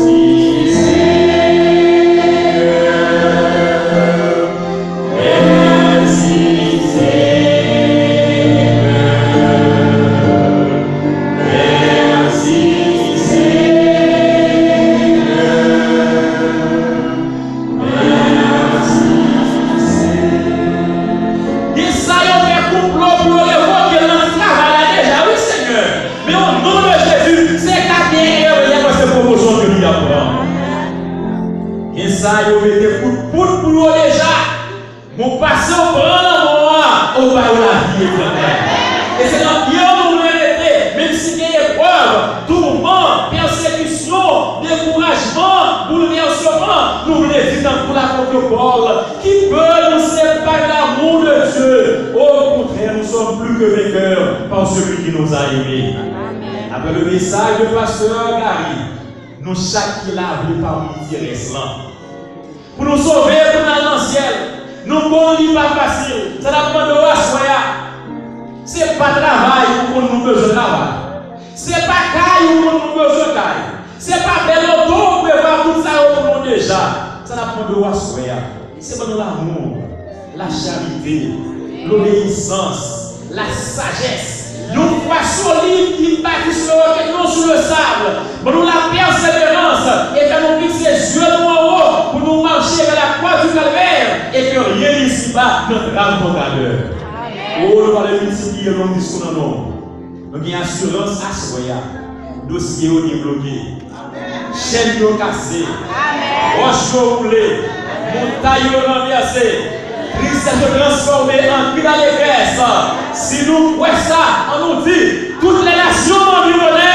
Mèsi, Senyè. Mèsi, Senyè. Gen sa yo fè konplo pou yo revoke l nan travay la deja, wi, Senyè. Men o non de Jezi, se ka gen erè, paske pwomosyon ke li ap pran. Gen sa yo mete kout poud pou yo deja. Bon, pase w pran nan mò a, ou ba yo lavi etènèl. E se nan pye w nou vle rete, menm si gen eprèv, touman, pèsekisyon, dekourajman, boulvèsman, nou vle di tankou lapot Pòl, qui peut nous séparer de l'amour de Dieu? Au contraire, nous sommes plus que vainqueurs par celui qui nous a aimés. Après le message de Pasteur Gary, nou chak ki la vle pami terès lan. Pou nou sove, pou n al nan syèl. Nou konn li pa fasil. Sa n ap mande w aswè a, se pa travay ou konn nou bezwen travay. Se pa kay ou konn nou bezwen kay. Se pa bèl oto ou prevwa, tout sa yo pou nou deja. Sa n ap mande w aswè a, se ban nou lanmou, lacharite, lobeyisans, lasajès, yon fwa solid ki bati sou latè, non sou le sab. Ban nou lapèseverans e fè nou fikse zye nou anwo pou nou mache vers la croix du Calvaire et que rien ici-bas ne trahisse ton ardeur. O, nou pral miltipliye long diskou nan non. Nou gen asirans aswè a. Dosye yo debloke. Chèn yo kase. Wòch yo woule. Montay yo ranvèse. Tristès yo transfòme an kri dalegrès. Si nou kwè sa, ann nou di, toutes les nations m'environnèrent.